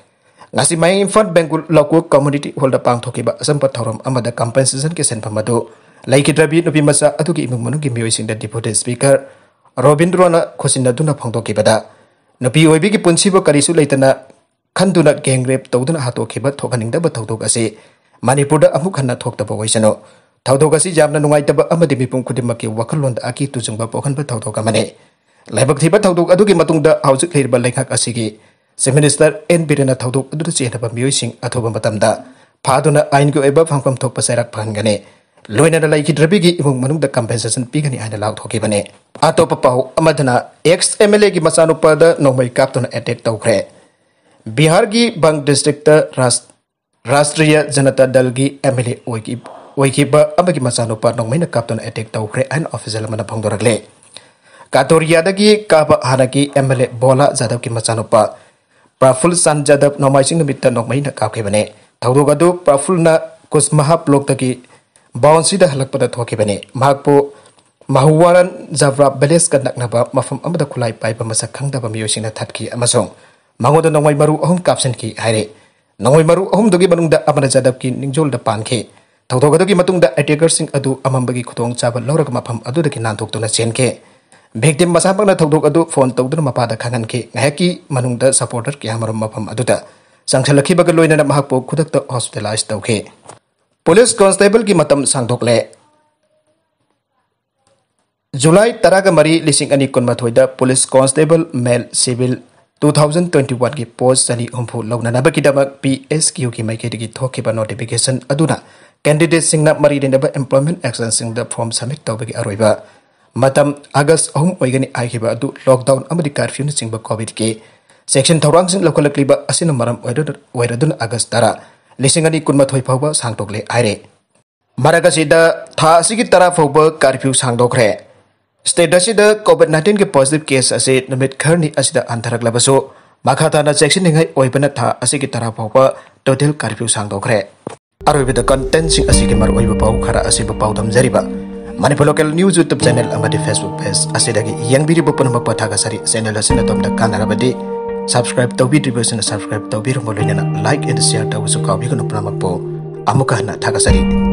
ꯉꯁꯤ ꯃꯌꯥꯡ ꯏꯝꯐꯥꯜ ꯕꯦꯡꯒꯨꯜ ꯂꯧꯀꯣꯛ ꯀꯝꯃꯨꯅꯤꯇꯤ ꯍꯣꯜꯗ ꯄꯥꯡꯊꯣꯛꯈꯤꯕ ꯑꯆꯝꯕ ꯊꯧꯔꯝ ꯑꯃꯗ ꯀꯝꯄꯦꯟꯁꯦꯁꯟꯒꯤ ꯁꯤꯟꯐꯝ ꯑꯗꯨ ꯂꯩꯈꯤꯗ꯭ꯔꯕꯤ ꯅꯨꯄꯤ ꯃꯆꯥ ꯑꯗꯨꯒꯤ ꯏꯃꯨꯡ ꯃꯅꯨꯡꯒꯤ ꯃꯤꯑꯣꯏꯁꯤꯡꯗ ꯗꯤꯄꯨꯇꯤ ꯁ꯭ꯄꯤꯀꯔ ꯔꯣꯕꯤꯟꯗ꯭ꯔꯣꯅ ꯈꯨꯠꯁꯤꯟꯅꯗꯨꯅ ꯐꯣꯡꯗꯣꯛꯈꯤꯕꯗ, ꯅꯨꯄꯤ ꯑꯣꯏꯕꯤꯒꯤ ꯄꯨꯟꯁꯤꯕꯨ ꯀꯔꯤꯁꯨ ꯂꯩꯇꯅ ꯈꯟꯗꯨꯅ ꯒꯦꯡ ꯔꯦꯞ ꯇꯧꯗꯨꯅ ꯍꯥꯠꯇꯣꯛꯈꯤꯕ ꯊꯣꯛꯍꯟꯅꯤꯡꯗꯕ ꯊꯧꯗꯣꯛ ꯑꯁꯤ ꯃꯅꯤꯄꯨꯔꯗ ꯑꯃꯨꯛ ꯍꯟꯅ ꯊꯣꯛꯇꯕ ꯑꯣꯏꯁꯅꯨ꯫ ꯊꯧꯗꯣꯛ ꯑꯁꯤ ꯌꯥꯝꯅ ꯅꯨꯡꯉꯥꯏꯇꯕ ꯑꯃꯗꯤ ꯃꯤꯄꯨꯝ ꯈꯨꯗꯤꯡꯃꯛꯀꯤ ꯋꯥꯈꯜꯂꯣꯟꯗ ꯑꯀꯤ ꯇꯨꯖꯨꯡꯕ ꯄꯣꯛꯍꯟꯕ ꯊꯧꯗꯣꯛ ꯑꯃꯅꯤ꯫ ꯂꯥꯏꯕꯛ ꯊꯤꯕ ꯊꯧꯗꯣꯛ ꯑꯗꯨꯒꯤ ꯃꯇꯨꯡꯗ ꯍꯧꯖꯤꯛ ꯂꯩꯔꯤꯕ ꯂꯩꯉꯥꯛ ꯑꯁꯤꯒꯤ Chief Minister ꯑꯦꯟ ꯕꯤꯔꯦꯟꯅ ꯊꯧꯗꯣꯛ ꯑꯗꯨꯗ ꯆꯦꯟꯅꯕ ꯃꯤꯑꯣꯏꯁꯤꯡ ꯑꯊꯨꯕ ꯃꯇꯝꯗ ꯐꯥꯗꯨꯅ ꯑꯥꯏꯟꯒꯤ ꯑꯣꯏꯕ ꯐꯪꯐꯝ ꯊꯣꯛꯄ ꯆꯩꯔꯥꯛ ꯐꯪꯍꯟꯒꯅꯤ, ꯂꯣꯏꯅꯅ ꯂꯩꯈꯤꯗ꯭ꯔꯕꯤꯒꯤ ꯏꯃꯨꯡ ꯃꯅꯨꯡꯗ compensation ꯄꯤꯒꯅꯤ ꯍꯥꯏꯅ ꯂꯥꯎꯊꯣꯛꯈꯤꯕꯅꯤ꯫ ꯑꯇꯣꯞꯄ ꯄꯥꯎ ꯑꯃꯗꯅ, ex M L A ꯒꯤ ꯃꯆꯥꯅꯨꯄꯥꯗ ꯅꯣꯡꯃꯩ ꯀꯥꯞꯇꯨꯅ attack ꯇꯧꯈ꯭ꯔꯦ꯫ ꯕꯤꯍꯥꯔꯒꯤ ꯕꯪ district ꯇ ꯔꯥꯁ-, ꯔꯥꯁꯇ꯭ꯔꯤꯌ ꯖꯅꯇꯥ ꯗꯜꯒꯤ M L A ꯑꯣꯏꯈꯤ-, ꯑꯣꯏꯈꯤꯕ ꯑꯃꯒꯤ ꯃꯆꯥꯅꯨꯄꯥ ꯅꯣꯡꯃꯩꯅ ꯀꯥꯞꯇꯨꯅ attack ꯇꯧꯈ꯭ꯔꯦ ꯍꯥꯏꯅ official ꯑꯃꯅ ꯐꯣꯡꯗꯣꯔꯛꯂꯦ꯫ ꯀꯥꯇꯣꯔꯤꯌꯥꯗꯒꯤ ꯀꯥꯕ ꯍꯥꯟꯅꯒꯤ M L A ꯕꯣꯂꯥ ꯖꯥꯗꯕꯀꯤ ꯃꯆꯥꯅꯨꯄꯥ ꯄ꯭ꯔꯐꯨꯜ ꯆꯥꯟ ꯖꯥꯗꯕ ꯅꯣꯡꯃꯥꯏꯖꯤꯡ ꯅꯨꯃꯤꯠꯇ ꯅꯣꯡꯃꯩꯅ ꯀꯥꯞꯈꯤꯕꯅꯤ꯫ ꯊꯧꯗꯣꯛ ꯑꯗꯨ ꯄ꯭ꯔꯐꯨꯜꯅ ꯀꯨꯁꯃꯍꯥ block ꯇꯒꯤ boundary ꯗ ꯍꯜꯂꯛꯄꯗ ꯊꯣꯛꯈꯤꯕꯅꯤ꯫ ꯃꯍꯥꯛꯄꯨ ꯃꯍꯨꯋꯥꯔꯟ ꯖꯕ꯭ꯔꯥ village ꯀ ꯅꯛꯅꯕ ꯃꯐꯝ ꯑꯃꯗ ꯈꯨꯠꯂꯥꯏ ꯄꯥꯏꯕ ꯃꯁꯛ ꯈꯪꯗꯕ ꯃꯤꯑꯣꯏꯁꯤꯡꯅ ꯊꯠꯈꯤ ꯑꯃꯁꯨꯡ ꯃꯉꯣꯟꯗ ꯅꯣꯡꯃꯩ ꯃꯔꯨ ꯑꯍꯨꯝ ꯀꯥꯞꯁꯤꯟꯈꯤ ꯍꯥꯏꯔꯤ꯫ ꯅꯣꯡꯃꯩ ꯃꯔꯨ ꯑꯍꯨꯝꯗꯨꯒꯤ ꯃꯅꯨꯡꯗ ꯑꯃꯅ ꯖꯥꯗꯕꯀꯤ ꯅꯤꯡꯖꯣꯜꯗ ꯄꯥꯟꯈꯤ꯫ ꯊꯧꯗꯣꯛ ꯑꯗꯨꯒꯤ ꯃꯇꯨꯡꯗ attacker ꯁꯤꯡ ꯑꯗꯨ ꯑꯃꯝꯕꯒꯤ ꯈꯨꯗꯣꯡꯆꯥꯕ ꯂꯧꯔꯒ ꯃꯐꯝ ꯑꯗꯨꯗꯒꯤ ꯅꯥꯟꯊꯣꯛꯇꯨꯅ ꯆꯦꯟꯈꯤ꯫ Victim ꯃꯁꯥꯃꯛꯅ ꯊꯧꯗꯣꯛ ꯑꯗꯨ phone ꯇꯧꯗꯨꯅ ꯃꯄꯥꯗ ꯈꯪꯍꯟꯈꯤ꯫ ꯉꯥꯏꯍꯥꯛꯀꯤ ꯃꯅꯨꯡꯗ supporter ꯀꯌꯥꯃꯔꯨꯝ ꯃꯐꯝ ꯑꯗꯨꯗ ꯆꯪꯁꯤꯜꯂꯛꯈꯤꯕꯒ ꯂꯣꯏꯅꯅ ꯃꯍꯥꯛꯄꯨ ꯈꯨꯗꯛꯇ hospitalize ꯇꯧꯈꯤ꯫ Police constable ꯒꯤ ꯃꯇꯝ ꯁꯥꯡꯗꯣꯛꯂꯦ꯫ ꯖꯨꯂꯥꯏ ꯇꯔꯥꯒ ꯃꯔꯤ, ꯂꯤꯁꯤꯡ ꯑꯅꯤ ꯀꯨꯟꯃꯥꯊꯣꯏꯗ police constable male civil two thousand twenty-one ꯒꯤ post ꯆꯅꯤ ꯍꯨꯝꯐꯨ ꯂꯧꯅꯅꯕꯒꯤꯗꯃꯛ P S Q ꯒꯤ ꯃꯥꯏꯀꯩꯗꯒꯤ ꯊꯣꯛꯈꯤꯕ notification ꯑꯗꯨꯅ candidate ꯁꯤꯡꯅ ꯃꯔꯤ ꯂꯩꯅꯕ employment action ꯁꯤꯡꯗ form submit ꯇꯧꯕꯒꯤ ꯑꯔꯣꯏꯕ ꯃꯇꯝ August ꯑꯍꯨꯝ ꯑꯣꯏꯒꯅꯤ ꯍꯥꯏꯈꯤꯕ ꯑꯗꯨ lockdown ꯑꯃꯗꯤ curfew ꯅꯆꯤꯡꯕ COVID ꯀꯤ ꯆꯦꯛꯁꯤꯟ ꯊꯧꯔꯥꯡꯁꯤꯡ ꯂꯧꯈꯠꯂꯛꯂꯤꯕ ꯑꯁꯤꯅ ꯃꯔꯝ ꯑꯣꯏꯔ-, ꯑꯣꯏꯔꯗꯨꯅ August ꯇꯔꯥ, ꯂꯤꯁꯤꯡ ꯑꯅꯤ ꯀꯨꯟꯃꯥꯊꯣꯏ ꯐꯥꯎꯕ ꯁꯥꯡꯗꯣꯛꯂꯦ ꯍꯥꯏꯔꯦ꯫ ꯃꯔꯛ ꯑꯁꯤꯗ ꯊꯥ ꯑꯁꯤꯒꯤ ꯇꯔꯥ ꯐꯥꯎꯕ curfew ꯁꯥꯡꯗꯣꯛꯈ꯭ꯔꯦ꯫ State ꯑꯁꯤꯗ COVID nineteen ꯒꯤ positive case ꯑꯁꯤ ꯅꯨꯃꯤꯠ ꯈꯔꯅꯤ ꯑꯁꯤꯗ ꯍꯟꯊꯔꯛꯂꯕꯁꯨ, ꯃꯈꯥ ꯇꯥꯅ ꯆꯦꯛꯁꯤꯟꯅꯤꯡꯉꯥꯏ ꯑꯣꯏꯕꯅ ꯊꯥ ꯑꯁꯤꯒꯤ ꯇꯔꯥ ꯐꯥꯎꯕ total curfew ꯁꯥꯡꯗꯣꯛꯈ꯭ꯔꯦ꯫ ꯑꯔꯣꯏꯕꯗ content ꯁꯤꯡ ꯑꯁꯤꯒꯤ ꯃꯔꯨꯑꯣꯏꯕ ꯄꯥꯎ ꯈꯔ ꯑꯁꯤꯕꯨ ꯄꯥꯎꯗꯝꯖꯔꯤꯕ Manipur Local News YouTube channel ꯑꯃꯗꯤ Facebook page ꯑꯁꯤꯗꯒꯤ ꯌꯦꯡꯕꯤꯔꯤꯕ ꯄꯨꯝꯅꯃꯛꯄꯨ ꯊꯥꯒꯠꯆꯔꯤ꯫ Channel ꯑꯁꯤꯅ ꯑꯗꯣꯝꯗ ꯀꯥꯟꯅꯔꯕꯗꯤ subscribe ꯇꯧꯕꯤꯗ꯭ꯔꯤꯕꯁꯤꯡꯅ subscribe ꯇꯧꯕꯤꯔꯝꯕ ꯂꯣꯏꯅꯅ like and share ꯇꯧꯕꯁꯨ ꯀꯥꯎꯕꯤꯒꯅꯨ꯫ ꯄꯨꯝꯅꯃꯛꯄꯨ ꯑꯃꯨꯛꯀ ꯍꯟꯅ ꯊꯥꯒꯠꯆꯔꯤ꯫